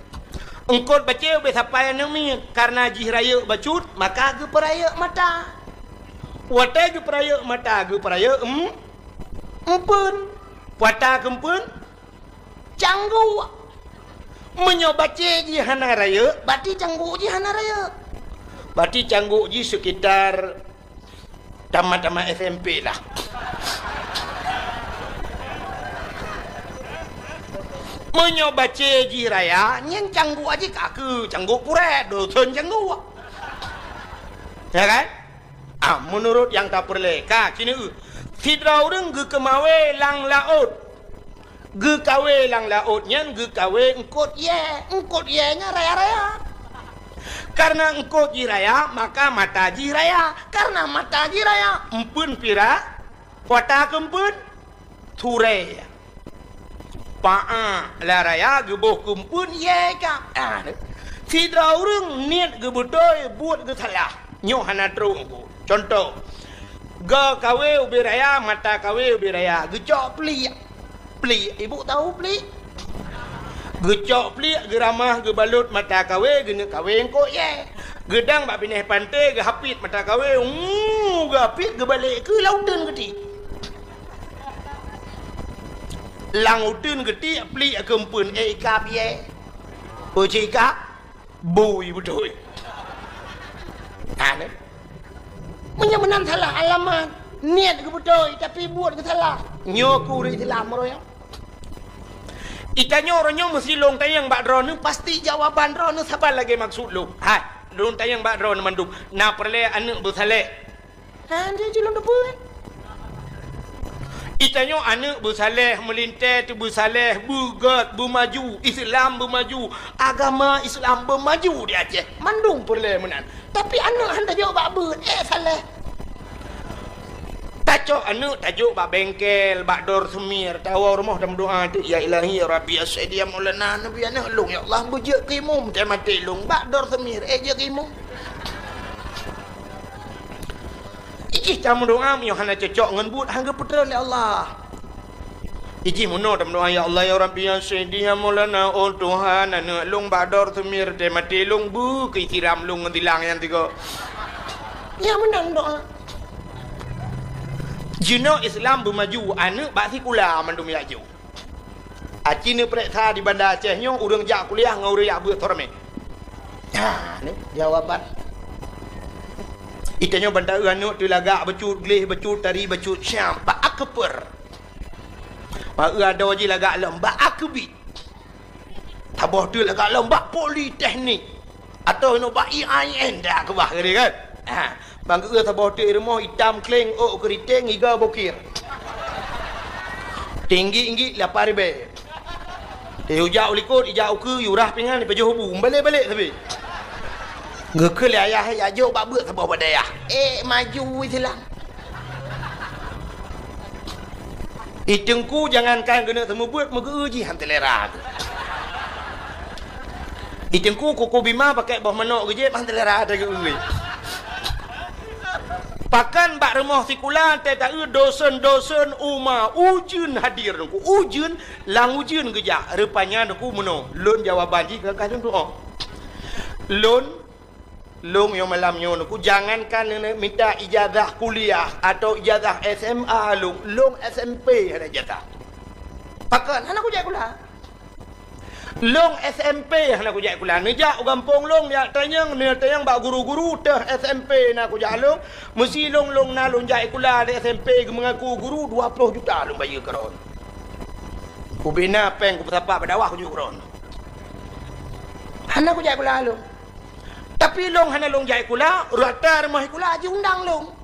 Eungkot bacé ubé sapai aneuk miet, karena jih rayeuk bacut, maka geupeurayeuk mata. Watée geupeurayeuk mata, geupeurayeuk em-, empeuen. Pata keu empeuen? Cangguk. Meunyoe bacé jih hana rayeuk, berarti cangguk jih hana rayeuk. Berarti cangguk jih sekitar tamat-tamat S M P lah. Meunyoe bacé jih raya, nyan cangguk jih ka keu cangguk purée, dosen cangguk. Ya kan? Ah, meunurot nyang tapeureulée, ka, keuneuk. Sidroe ureuëng geukeumawé lam laôt. Geukawé lam laôt nyan geukawé eungkot yée. Eungkot yée nyan raya-raya. Karena eungkot jih raya, maka mata jih raya. Karena mata jih raya, empeuen pira, pata keu empeuen, turée. Paa lam raya geuboh keu empeuen yée ka. Ah, sidroe ureuëng niet geubeutôi buet geusalah. Nyoe hana trok eungkot. Contoh, geukawé ubé raya, mata kawé ubé raya, geucok pliek. Pliek, ibu tahu pliek? Geucok pliek, geuramah, geubalot mata kawé, geuneuk kawé eungkot yée. Geudang bak binéh panté, geuhapit mata kawé, uu, geuhapit, geubalek keu lam uteuen geuti. Lam uteuen geuti, pliek keu empeuen, eh, ikab yée. Peue cit ikab? Bui beutôi. Ha, ni. Meunyoe meunan salah alamat, niet geubeutôi, tapi buet geusalah. Nyoe keu ureuëng Islam roh nyoe. Itanyoe roh nyoe meusilong tanyong bak droeneuh, pasti jawaban droeneuh saban lagée maksud lôn. Hai, lôn tanyong bak droeneuh mandum, na peureulée aneuk beusaléh? Ha, dia je lôn teupeue. Itanyoe aneuk beusaléh, meulintée teuh beusaléh, beugét, beumaju, Islam beumaju, agama Islam beumaju di Aceh. Mandum peureulée meunan. Tapi aneuk han tajok bak beuet, eh, saléh. Tacok aneuk tajok bak bengkel, bak dor seumir, tawoe rumoh dan meudoa teuk, "Ya Ilahi, ya Rabbi, ya Sayyidi, ya Maulana, neubi aneuk lôn, ya Allah, beujeuet keu imum, teuh maté lôn, bak dor seumir, eh, jeuet keu imum." Ijih tameudoa meunyoe hana cocok ngon buet, han geupeutreun lé Allah. Ijih meunoe tameudoa, "Ya Allah, ya Rabbi, ya Sayyidi, ya Maulana, oh Tuhan, aneuk lôn bak dor seumir, teuh maté lôn, beu keu siram lôn ngon silang nyang tiga." Nyan meunan doa. Jinoe Islam beumaju, aneuk bak sikula mandum jak jok. Aci neupareksa di Banda Aceh nyoe ureuëng jak kuliah ngon ureuëng jak beuet soe ramé. Ha, ni jawaban. Itanyoe ban taeu aneuk teuh lagak bacut, gleh bacut, tari bacut, siam bak akper. Bak eu adoe jih lagak lom bak akbit. Saboh teuk lagak lom bak politeknik. Atau inoe bak I A I N dah keubah geude kan. Ha, ban geu saboh teuk rumoh itam kleng, ôk keuriteng, iga bokir. Tinggi-tinggi lapan ribèe. Eh, ijak u likot, ijak u keue, ijurah pingan, ipajoh bu, balek-balek sabe. Geukheun lé ayah, ijak jok bak beuet saboh bak dayah. Eh, maju silang. I teungku jangankan keuneuk seumeubeuet, meugeu jih han teulera. I teungku kuku bima pakai boh manok geujép han teulera teugeue. Pakan bak rumoh sikula teuh taeu dosen-dosen uma ujeuen hadir teungku. Ujeuen, lam ujeuen geujak. Rupanya teungku meunoe. Lôn jawaban jih ka lôn tu'oh. Lôn Lôn nyoe malam nyoe, Teungku, jangankan neuneuek minta ijazah kuliah atau ijazah S M A lôn, lôn S M P hana ijazah. Pakon? Hana kujak sikula. Lôn S M P hana kujak sikula. Neujak u gampông lôn, neujak tanyong, neujak tanyong bak guru-guru teuh S M P na kujak lôn. Meusi lôn, lôn na lôn jak sikula di S M P geumeungaku guru dua ploh juta lôn bayeue keu droen. Kubina péng kupeusapat bak dakwah kujak keu droen. Hana kujak sikula lôn. Tapi lôn hana lôn jak sikula, rata rumoh sikula jiundang lôn.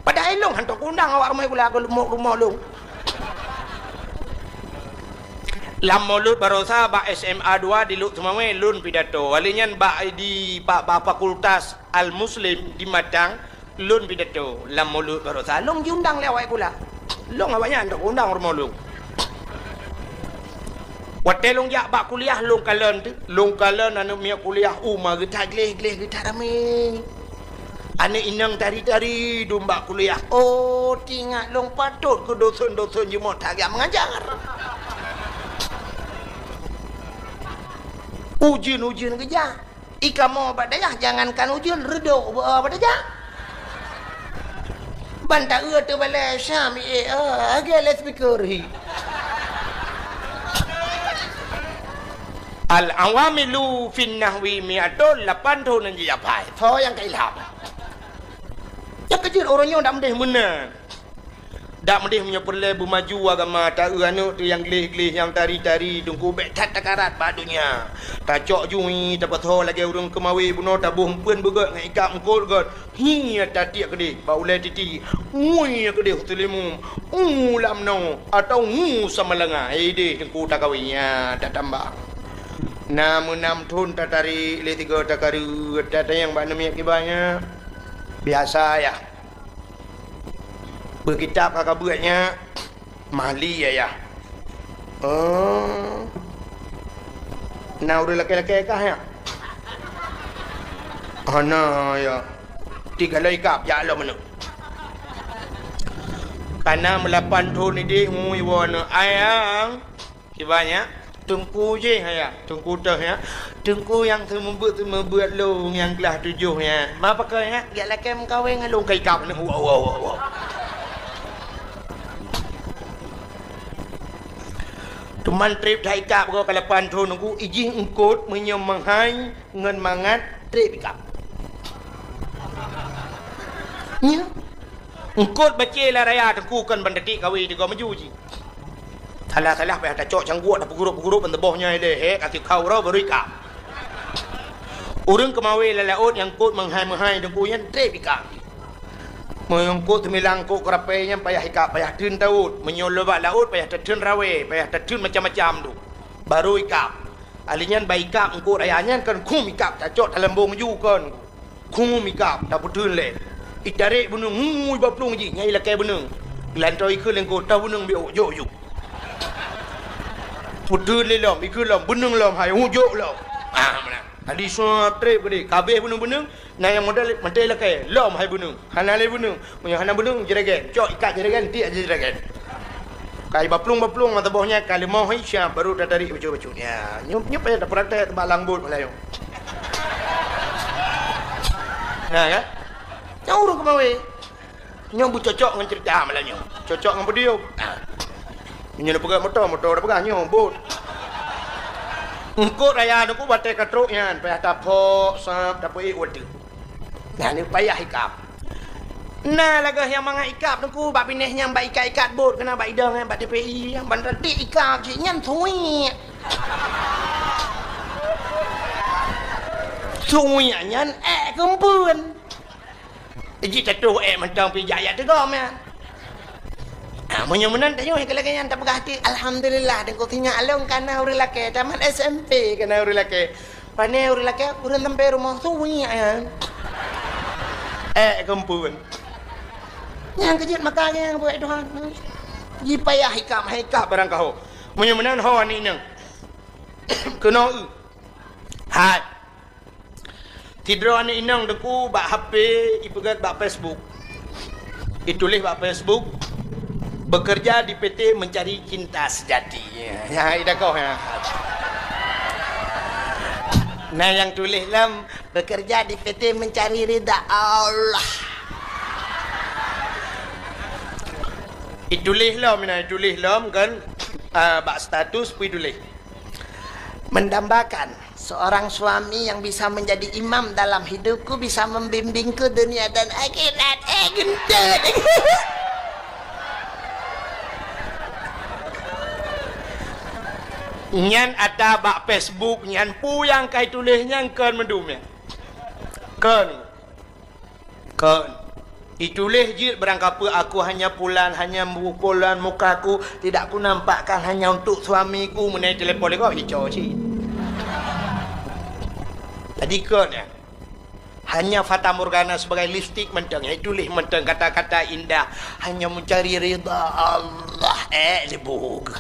Padahai lôn hantom kuundang awak rumoh sikula keu rumoh, rumoh lôn. Lam Maulud barosa bak S M A dua di Lhokseumawe lôn pidato. Wali nyan bak di, bak, bak Fakultas Al-Muslim di Matang, lôn pidato lam Maulud barosa. Lôn jiundang lé awak sikula. Lôn awaknyan hantom kuundang rumoh lôn. Watèe lôn jak bak kuliah, lôn kalon teuh, lôn kalon aneuk miet kuliah uma geutak gleh-gleh, geutak ramé. Aneuk inong tari-tari dum bak kuliah. Oh, teuingat lôn patot keu dosen-dosen jimoe that geujak meungajar. Ujeuen-ujeuen geujak. I kamoe bak dayah jangankan ujeuen, reudôk bak, bak dayah. Ban taeu teubalai Syam, eh, eh, lagèe loudspeaker hi. Al-awamilu fin nahwi mi'atun, lapan thôn nyang jijak phai. Soe nyang ka ilham? Nyang keujeuet ureueng nyoe dak meudeh meunan. Dak meudeh meunyoe peureulèe beumaju agama, taeu aneuk teuh nyang gleh-gleh, nyang tari-tari, teungku bèk that takarat bak donya. Tacok jui, tapasoe lagèe ureueng keumawe bunoe, taboh eumpeuen beugöt ngon ikab eungkôt göt. Hi tatiek keudeh bak ulèe titi, ngui keudeh u teulimu, u lam noe, atawa ngu samalanga. Ideh teungku takawe, nyan tatamba. Na meunam thôn tatarek lé sigoe takareuet, tatanyong bak aneuk miet kiban nyan. Biasa yah. Beukitab ka kabeuet nyan, mali ayah. Oh. Na ureueng lakèe-lakèe kah nyan? Hana, ya. Tiga lom ikab jak lom aneuk. Kana meulapan thôn ideh ngui woe aneuk. Ayang. Kiban nyan, teungku jih nyan, teungku teuh nyan, teungku nyang seumeubeuet-seumeubeuet lôn nyang keulah tujoh nyan. Ma pakon nyan, jak lakèe meukawen ngon lôn ka ikab nyan. Wow, wow, wow, wow. Teuma trép that ikab goe ka lapan thôn teungku, ijih eungkôt meunyoe meuhai ngon mangat trép ikab. Nyan. Eungkôt bacé lam raya teungku kon ban tatiek kawen tigoe maju jih. Salah-salah payah tacok cangguek, tapeugurôp-peugurôp ban teuboh nyoe lé, he, ka sikhau uroe baru ikab. Ureueng keumawe lam laôt nyang eungkôt meuhai-meuhai teungku nyan trép ikab. Meunyoe eungkôt seumilang eungkôt keurapèe nyan payah ikab, payah theun taôt. Meunyoe lôn bak laôt payah tatheun rawé, payah tatheun macam-macam tu. Baru ikab. Ahli nyan ban ikab eungkôt raya nyan kon khum ikab tacok talambong ju kon. Khum ikab tapeutheun lé. Itarek beuneung ngui bak plueng jih, nyan ilakèe beuneung. Geulantoe ikheun lé eungkôt, toh beuneung biôk, jok, jok. Peutheun lé lom, ikheun lom, beuneung lom hai, hu, jok lom. Ah, meunan. Tadi sua trép keudeh, ka abéh beuneung-beuneung, na nyang modal maté ilakèe, lom hai beuneung. Hana lé beuneung. Meunyoe hana beuneung, jeuregan. Cok ikat jeuregan, tiek jeuregan. Ka ibaplueng-baplueng mata boh nyan, ka leumoh hai siap, baru tatarik bacut-bacut. Ya, nyoe, nyoe payah tapraktek bak lam bot malam nyoe. Nah, kan? Nyoe ureueng keumawe. Nyoe beucocok ngon cerita malam nyoe. Cocok ngon podium. Nah. Nyoe na peugah moto, moto na peugah nyoe, bot. Eungkôt raya teungku batèe ka trok nyan, payah tapok, sab, tapeuék watèe. Nah, ni payah ikab. Na lagèe nyang mangat ikab teungku bak binéh nyang bak ikat-ikat bot keunan bak idong nyan bak T P I, ban ratik ikab cit nyan suwiek. Suwiek nyan ék keumpeuen. Jitatoh ék mantong pih jak jak teugom nyan. Ha, meunyoe meunan tanyoe nyang lagèe nyan tapeugah até, "Alhamdulillah, teungku sinyak lôn kana ureueng lakèe, tamat S M P kana ureueng lakèe." Pane ureueng lakèe, ureueng sampai rumoh suwiek nyan. Ék keumpeuen. Nyang keujeuet maka nyang buet Tuhan. Jipayah ikab, hai ikab barang kaho. Meunyoe meunan ho aneuk inong. Keunoe. Hai. Sidroe aneuk inong teungku bak H P ipeugèt bak Facebook. Ituléh bak Facebook, "Bekerja di P T mencari cinta sejati." Ya, ya, ida koh, ya. Nah, nyang tuléh lom, "Bekerja di P T mencari ridha Allah." Ituléh lom, nah, ituléh lom kan, ah, bak status pih ituléh. Mendambakan seorang suami yang bisa menjadi imam dalam hidupku, bisa membimbingku dunia dan akhirat. Eh, geuntôt. Nyan ata bak Facebook nyan, peue nyang ka ituléh nyan kon meudum nyan. Kon. Kon. Ituléh jeuet barangkapeue, "Aku hanya pulan, hanya bu-, pulan mukaku, tidak kunampakkan hanya untuk suamiku," meunai telepon lé gob ico cit. Tadi kon, ya. Hanya fatamorgana sebagai lipstik mantong, ya, ituléh mantong kata-kata indah, "Hanya mencari ridha Allah." Eh, sibuk.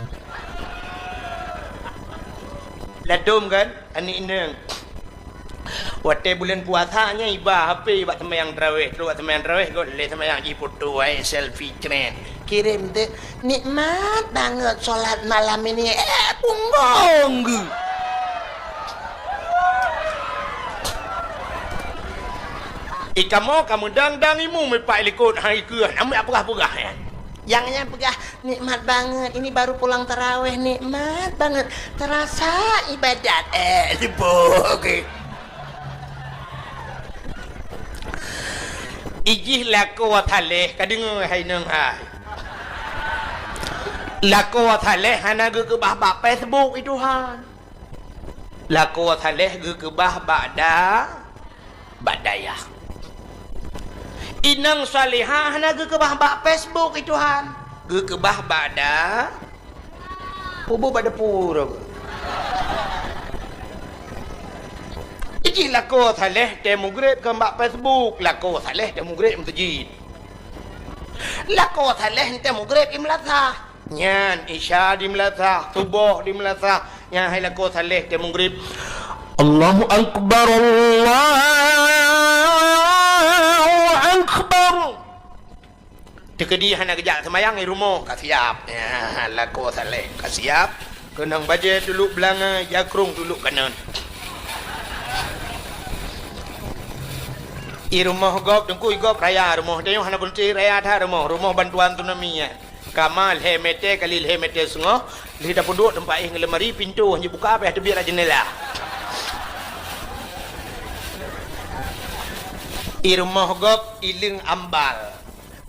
Ladom kan? Aneuk inong. Watèe buleuen puasa nyan iba H P bak seumayang tarawèh, trok bak seumayang tarawèh got lé seumayang jifoto, ai selfie cret. Kirém teuk, "Nikmat banget sholat malam ini." Eh, punggong geuh. Ikamoe ka meudang-dang imeum ipak likot hai keuh, namiet peugah-peugah nyan. Nyang nyan peugah, "Nikmat banget, ini baru pulang taraweh, nikmat banget. Terasa ibadat." Eh, sibuk, oke. Ijih lakoe saleh, ka deungoe hai nong hai. Lakoe saleh hana geukeubah bak Facebook, i Tuhan. Lakoe saleh geukeubah bak da-, bak dayah. Inong salihah hana geukeubah bak Facebook, i Tuhan. Geukeubah bak da-, pubu bak depu. Ijih lakoe saleh teuh mugreb kon bak Facebook, lakoe saleh teuh mugreb meuseujid. Lakoe saleh teuh mugreb i meulasah. Nyan, Isya di meulasah, Suboh di meulasah. Nyan hai lakoe saleh teuh mugreb. Allahu Akbar, Allahu Akbar. Teukeudi hana geujak seumayang, i rumoh ka siap. Nyan, lakoe saleh ka siap. Keunong bajèe tuluk beulangöng, jakrong tuluk kanöt. I rumoh gob, teungku i gob raya rumoh. Tanyoe hana beuneuti raya that rumoh. Rumoh bantuan tsunami nyan. Kama lhèe mètè kali lhèe mètè seungoh, lheueh tapeuduek teumpat éh ngon lemari, pintoe hana jibuka, payah teubiet lam jeundela. I rumoh gob, i leung ambal.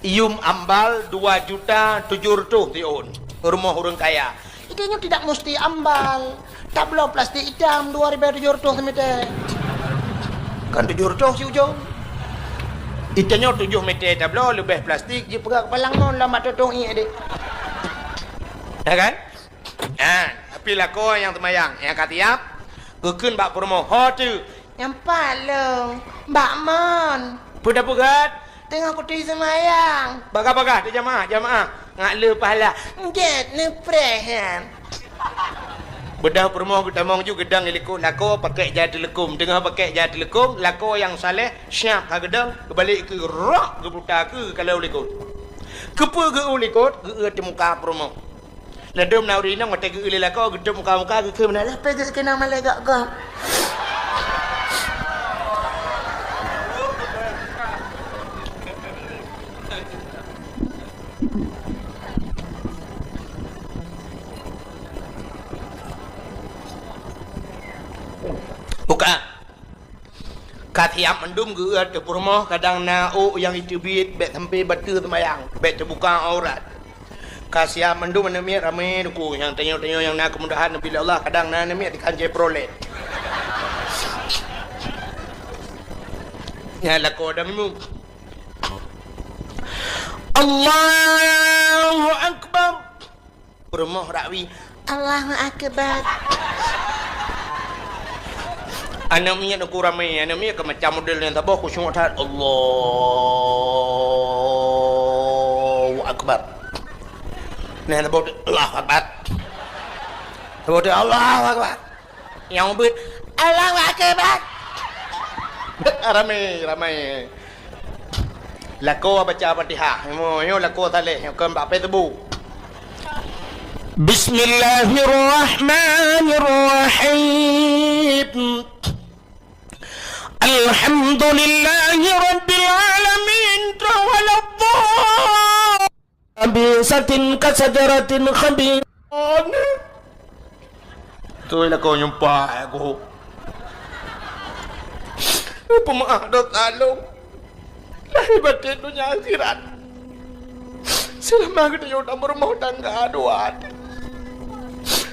Yum ambal dua juta tujoh reutôh siôn. Rumoh ureueng kaya. Itu nyoe tidak mesti ambal. Tabloe plastik itam dua ribèe tujoh reutôh simètè. Kan tujoh reutôh si ujong. Itu nyoe tujoh mètè tabloe leubeh plastik jipeugah keupalang non lam mak tutong ié deh. Ya kan? Ha, tapi lakoe nyang seumayang, nyang ka siap, geukheun bak peurumoh, "Ho teuh?" "Nyan pat lôn, bak mon." "Peue tapeugah?" "Teungoh kuturi seumayang." "Bagah-bagah teuh jamaah, jamaah. Ngat le pahala." "Gèt neupreh nyan." Beudôh peurumoh geutamong ju geudong i likot lakoe pakèk jai teuleukom. Teungoh pakèk jai teuleukom, lakoe nyang saleh siap ka geudong, geubalek keu rok geuputa keu ka lheueh likot. Keupeue geu-eu likot, geu-eu teuh muka peurumoh. Ladôm na ureueng inong watèe geu-eu lé lakoe, geutôp muka-muka, geukheun meunan, "Peue geu-eu keunan malèe gok-gok?" Buka. Ka Siap mandum geueu ateueh peurumoh, kadang na ôk nyang jiteubiet, bèk sampai bateue seumayang, bèk teubuka aurat. Ka siap mandum aneuk miet ramé teungku, nyang tanyoe-tanyoe nyang na keumudahan neubri lé Allah, kadang na aneuk miet dikancé Chevrolet. Nyan lakoe dang imum. Allahu Akbar. Peurumoh rakwi, "Allahu Akbar." Aneuk miet uku ramé, aneuk miet ka macam model nyang saboh khusyuk that. Allahu Akbar. Nah, saboh tu, "Allahu Akbar." Saboh tu, "Allahu Akbar." Nyang ubit, "Allahu Akbar." Ramé, ramé. Lakoe baca Fatihah. Nyoe, nyoe lakoe saleh, nyoe kon bak Facebook. Bismillahirrahmanirrahim. Alhamdulillahi rabbil alamin. Tawalladhdallin. Khabisatin kasajaratin khabithah. Beutôi lakoe nyumpah aku. Peumeu'ah dosa lôn. Lahé batén donya akhirat. Seulama geutanyoe tameurumoh tangga dua.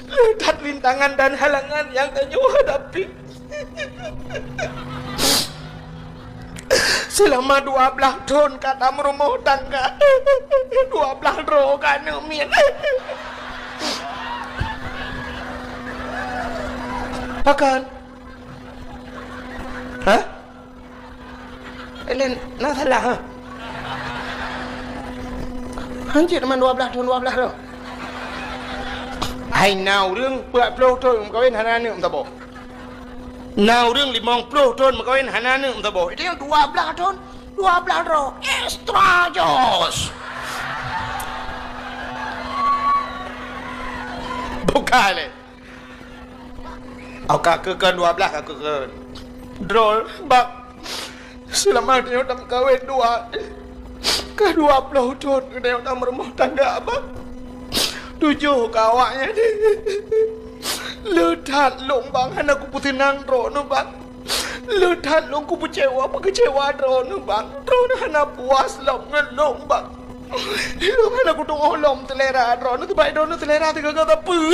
Le that rintangan dan halangan nyang tanyoe hadapi. Seulama dua blaih thon ka tameurumoh tangga, dua blaih droe ka aneuk miet. Pakon? Hah? Laén na salah, ha? Hanjeuet man dua blaih thon, dua blaih thon. Hai na ureueng peuet ploh thon meukawen hana aneuk meusaboh. Na ureueng limong ploh thon meukawen hana aneuk meusaboh. Itu nyang dua blaih thon, dua blaih droe. Extra jos. Bukan lé. Au ka keukeun dua blaih ka keukeun. Droe, bang. Seulama tanyoe tameukawen dua, ka dua ploh thon tanyoe tameurumoh tangga, bang. Tujoh ka awaknyan. Le that lôn, bang, hana kupeuseunang droeneuh, bang. Le that lôn kupeucewa, peukeucewa droeneuh, bang. Droeneuh hana puas lom ngon lôn, bang. Lôn hana kuteungoh lom seulera droeneuh, sabab droeneuh seulera teugaga sapeue.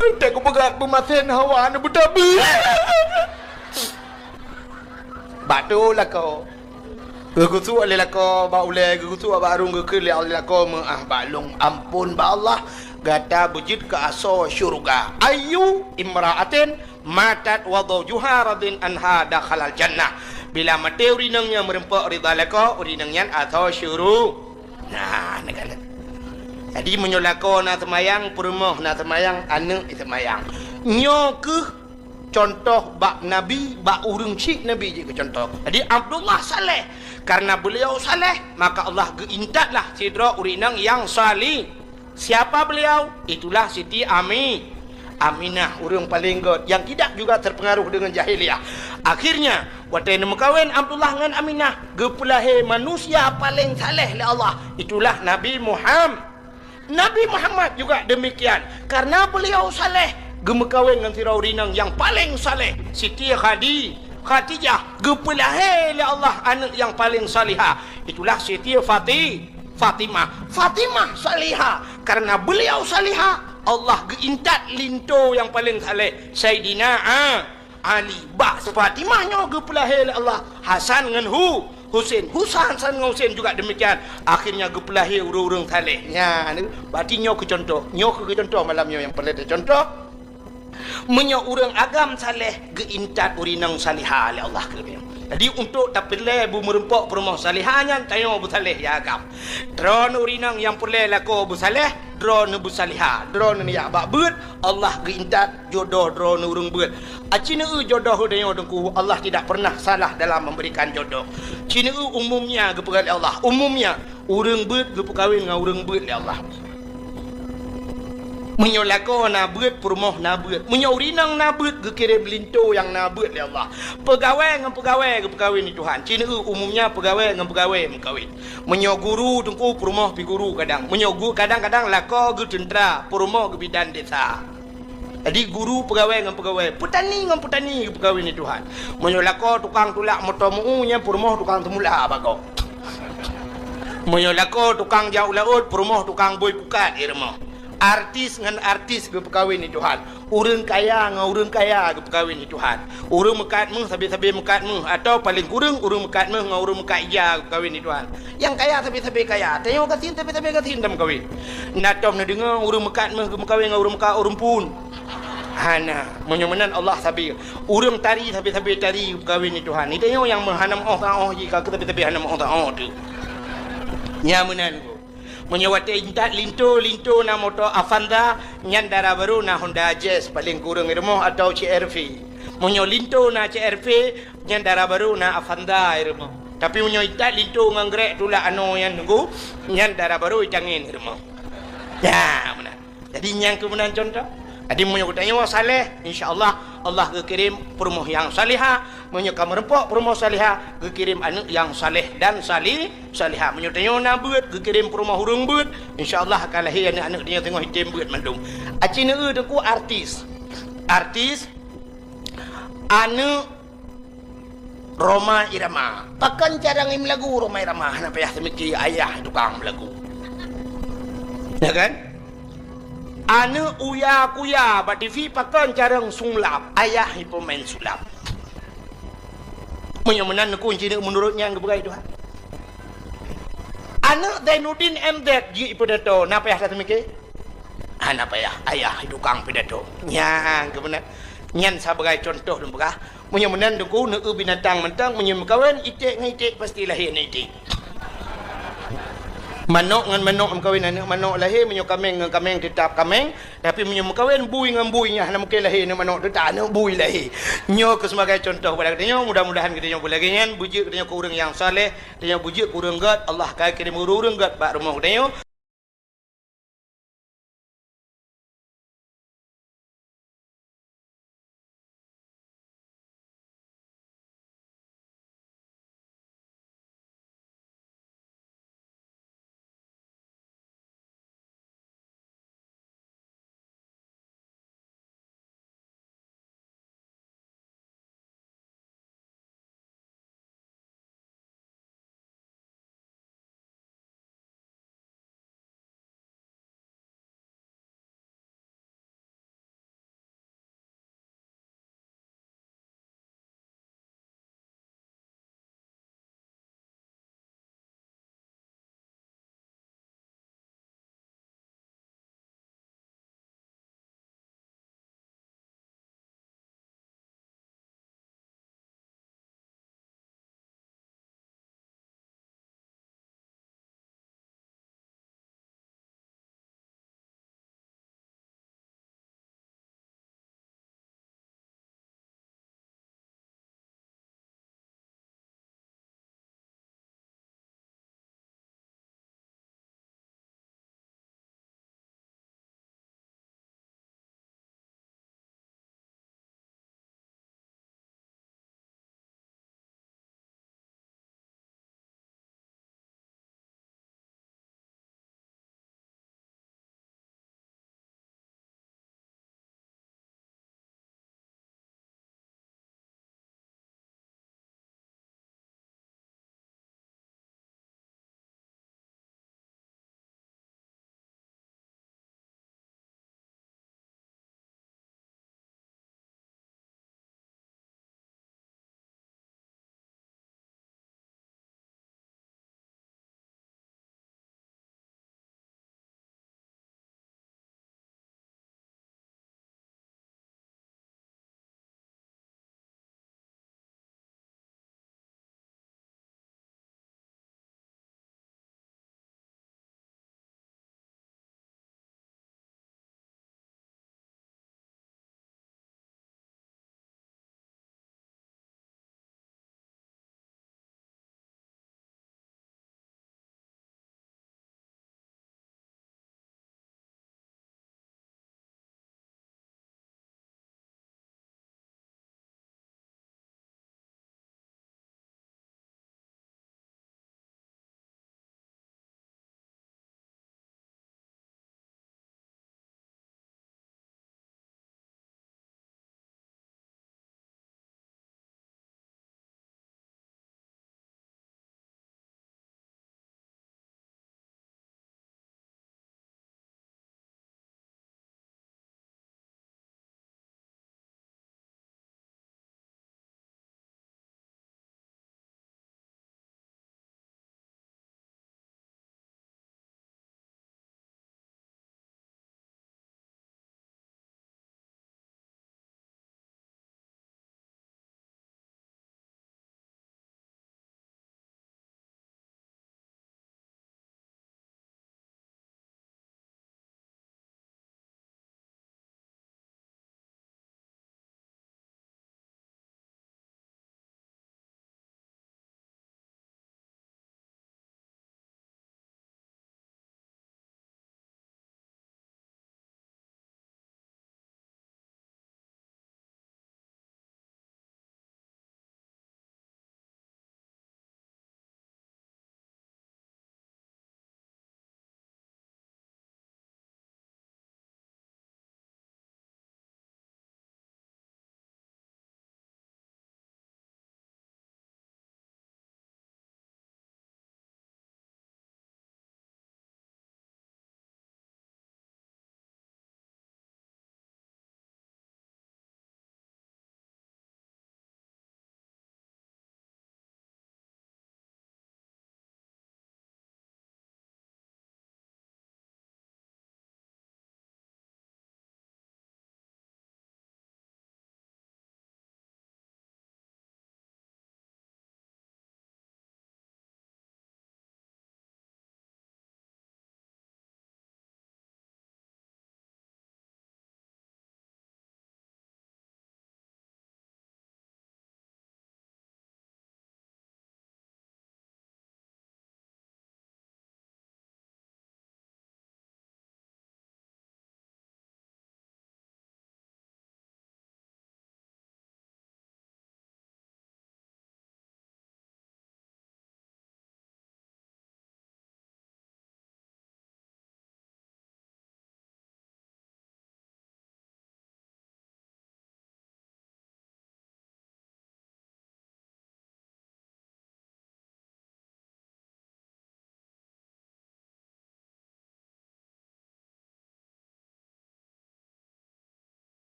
Teuka kupeugah peumasen hawa neubeutabeue. Bak tu lakoe. Geugusuk lé lakoe bak ulèe, geugusuk bak arung, geukheun lé lakoe meu'ah bak lôn, ampôn bak Allah, gata beujeuet keu asoe syeuruga. Ayyu imra'atin matat wa zawjuha radin anha dakhalal jannah. Bila maté ureueng inong nyang meurumpok ridha lakoe, ureueng inong nyan asoe syeuruga. Nah, neukalon. Jadi, meunyoe lakoe na seumayang, peurumoh na seumayang, aneuk seumayang. Nyoe keuh contoh bak Nabi, bak ureueng chik Nabi jeuet keu contoh. Jadi, Abdullah saleh. Karena beliau saleh, maka Allah geuintatlah sidroe ureueng inong nyang saleh. Siapa beliau? Itulah Siti Ami-, Aminah, ureueng paleng göt, yang tidak juga terpengaruh dengan jahiliyah. Akhirnya, watèe neumeukawen Abdullah ngon Aminah, geupeulahé manusia paleng saleh lé Allah. Itulah Nabi Muham-, Nabi Muhammad juga demikian. Karena beliau saleh, geumeukawen ngon sidroe ureueng inong nyang paleng saleh, Siti Khadi-, Khadijah, geupeulahé lé Allah aneuk nyang paleng salihah. Itulah Siti Fati-, Fatimah. Fatimah salihah. Karena beliau salihah, Allah geuintat linto nyang paleng saleh, Saidina A-, Ali. Bak Fatimah nyoe geupeulahé lé Allah Hasan ngon Hu-, Husen. Husa-, Hasan ngon Husen juga demikian. Akhirnya geupeulahé ureueng-ureueng saleh. Nyan, berarti nyoe keu contoh. Nyoe keu contoh malam nyoe nyang peureulèe teucontoh. Meunyoe ureueng agam saleh, geuintat ureueng inong salihah lé Allah keu geuh. Jadi, untuk tapeureulèe beumeureumpok peurumoh salihah nyan, tanyoe beusaleh nyang agam. Droeneuh ureueng inong nyang peureulèe lakoe beusaleh, droeneuh beusalihah, droeneuh neujak bak beuet, Allah geuintat jodoh droeneuh ureueng beuet. Aci neueu jodoh tanyoe teungku, Allah tidak pernah salah dalam memberikan jodoh. Ci neueu umumnya geupeugah lé Allah, umumnya. Ureueng beuet geupeukawen ngon ureueng beuet lé Allah. Meunyoe lakoe na beuet, peurumoh na beuet. Meunyoe ureueng inong na beuet, geukirém linto nyang na beuet lé Allah. Peugawée ngon peugawée geupeukawen lé Tuhan. Ci neueu umumnya peugawée ngon peugawée meukawen. Meunyoe guru teungku, peurumoh pi guru kadang. Meunyoe gu-, kadang-kadang lakoe geuteuntra, peurumoh geubidan desa. Jadi guru peugawée ngon peugawée, peutani ngon peutani geupeukawén lé Tuhan. Meunyoe lakoe tukang tulak moto meu-u, nyan peurumoh tukang teumula bak gob. Meunyoe lakoe tukang jak u laôt, peurumoh tukang bui pukat di rumoh. Artis ngon artis geupeukawén lé Tuhan. Ureuëng kaya ngon ureuëng kaya geupeukawén lé Tuhan. Ureuëng meukat méuh sabe-sabe meukat méuh, atawa paleng kureueng ureuëng meukat méuh ngon ureuëng meukat ija geupeukawén lé Tuhan. Nyang kaya sabe-sabe kaya, tanyoe gasien sabe-sabe gasien tameukawen. Na tom neudeungoe ureuëng meukat méuh geumeukawen ngon ureuëng meukat ureuëng phon. Hana, meunyoe meunan Allah sabe. Ureuëng tari sabe-sabe tari geupeukawén lé Tuhan. Tanyoe nyang hana meuoh taoh jih ka keu sabe-sabe hana meuoh taoh tu. Nya meunan. Meunyoe watée intat linto, linto na moto Avanza, nyan dara barô na Honda Jazz paleng kureueng di rumoh atawa C R V. Meunyoe linto na C R V, nyan dara barô na Avanza di rumoh. Tapi meunyoe intat linto ngon grek tulak anoe nyan nunggu, nyan dara barô itangen di rumoh. Ya, meunan. Jadi nyang keu meunan contoh. Jadi meunyoe geutanyoe saleh, insya Allah, Allah geukirém peurumoh nyang salihah. Meunyoe ka meureumpok peurumoh salihah, geukirém aneuëk nyang saleh dan sali-, salihah. Meunyoe tanyoe na beuet, geukirém peurumoh ureuëng beuet, insya Allah ka lahé aneuëk-aneuëk tanyoe singoh item beuet mandum. Aci neueu teungku artis. Artis, aneuëk Rhoma Irama. Pakon carông imeulagu Rhoma Irama? Hana payah teumiki, ayah tukang meulagu. Ya kan? Aneuëk Uya Kuya bak T V pakon carông sulap? Ayah ipeumain sulap. Meunyoe meunan neukunci neueu meunurot nyang geupeugah Tuhan. Aneuëk Zainuddin M Z jeuet ipeudato, na payah that teumiki? Hana payah, ayah tukang pidato. Nyang keubeuna. Nyan sabagai contoh lôn peugah. Meunyoe meunan teungku neueu binatang mantong, meunyoe meukawen iték ngon iték pasti lahé aneuëk iték. Manok ngon manok meukawen aneuëk manok lahé, meunyoe kaméng ngon kaméng teutap kaméng, tapi meunyoe meukawen bui ngon bui nyan hana mungken lahé aneuëk manok teutap aneuëk bui lahé. Nyoe keu sebagai contoh bak geutanyoe, mudah-mudahan geutanyoe beulagée nyan, beujeuet geutanyoe keu ureuëng nyang saleh, tanyoe beujeuet keu ureuëng gét, Allah ka kirém ureuëng-ureuëng gét bak rumoh geutanyoe.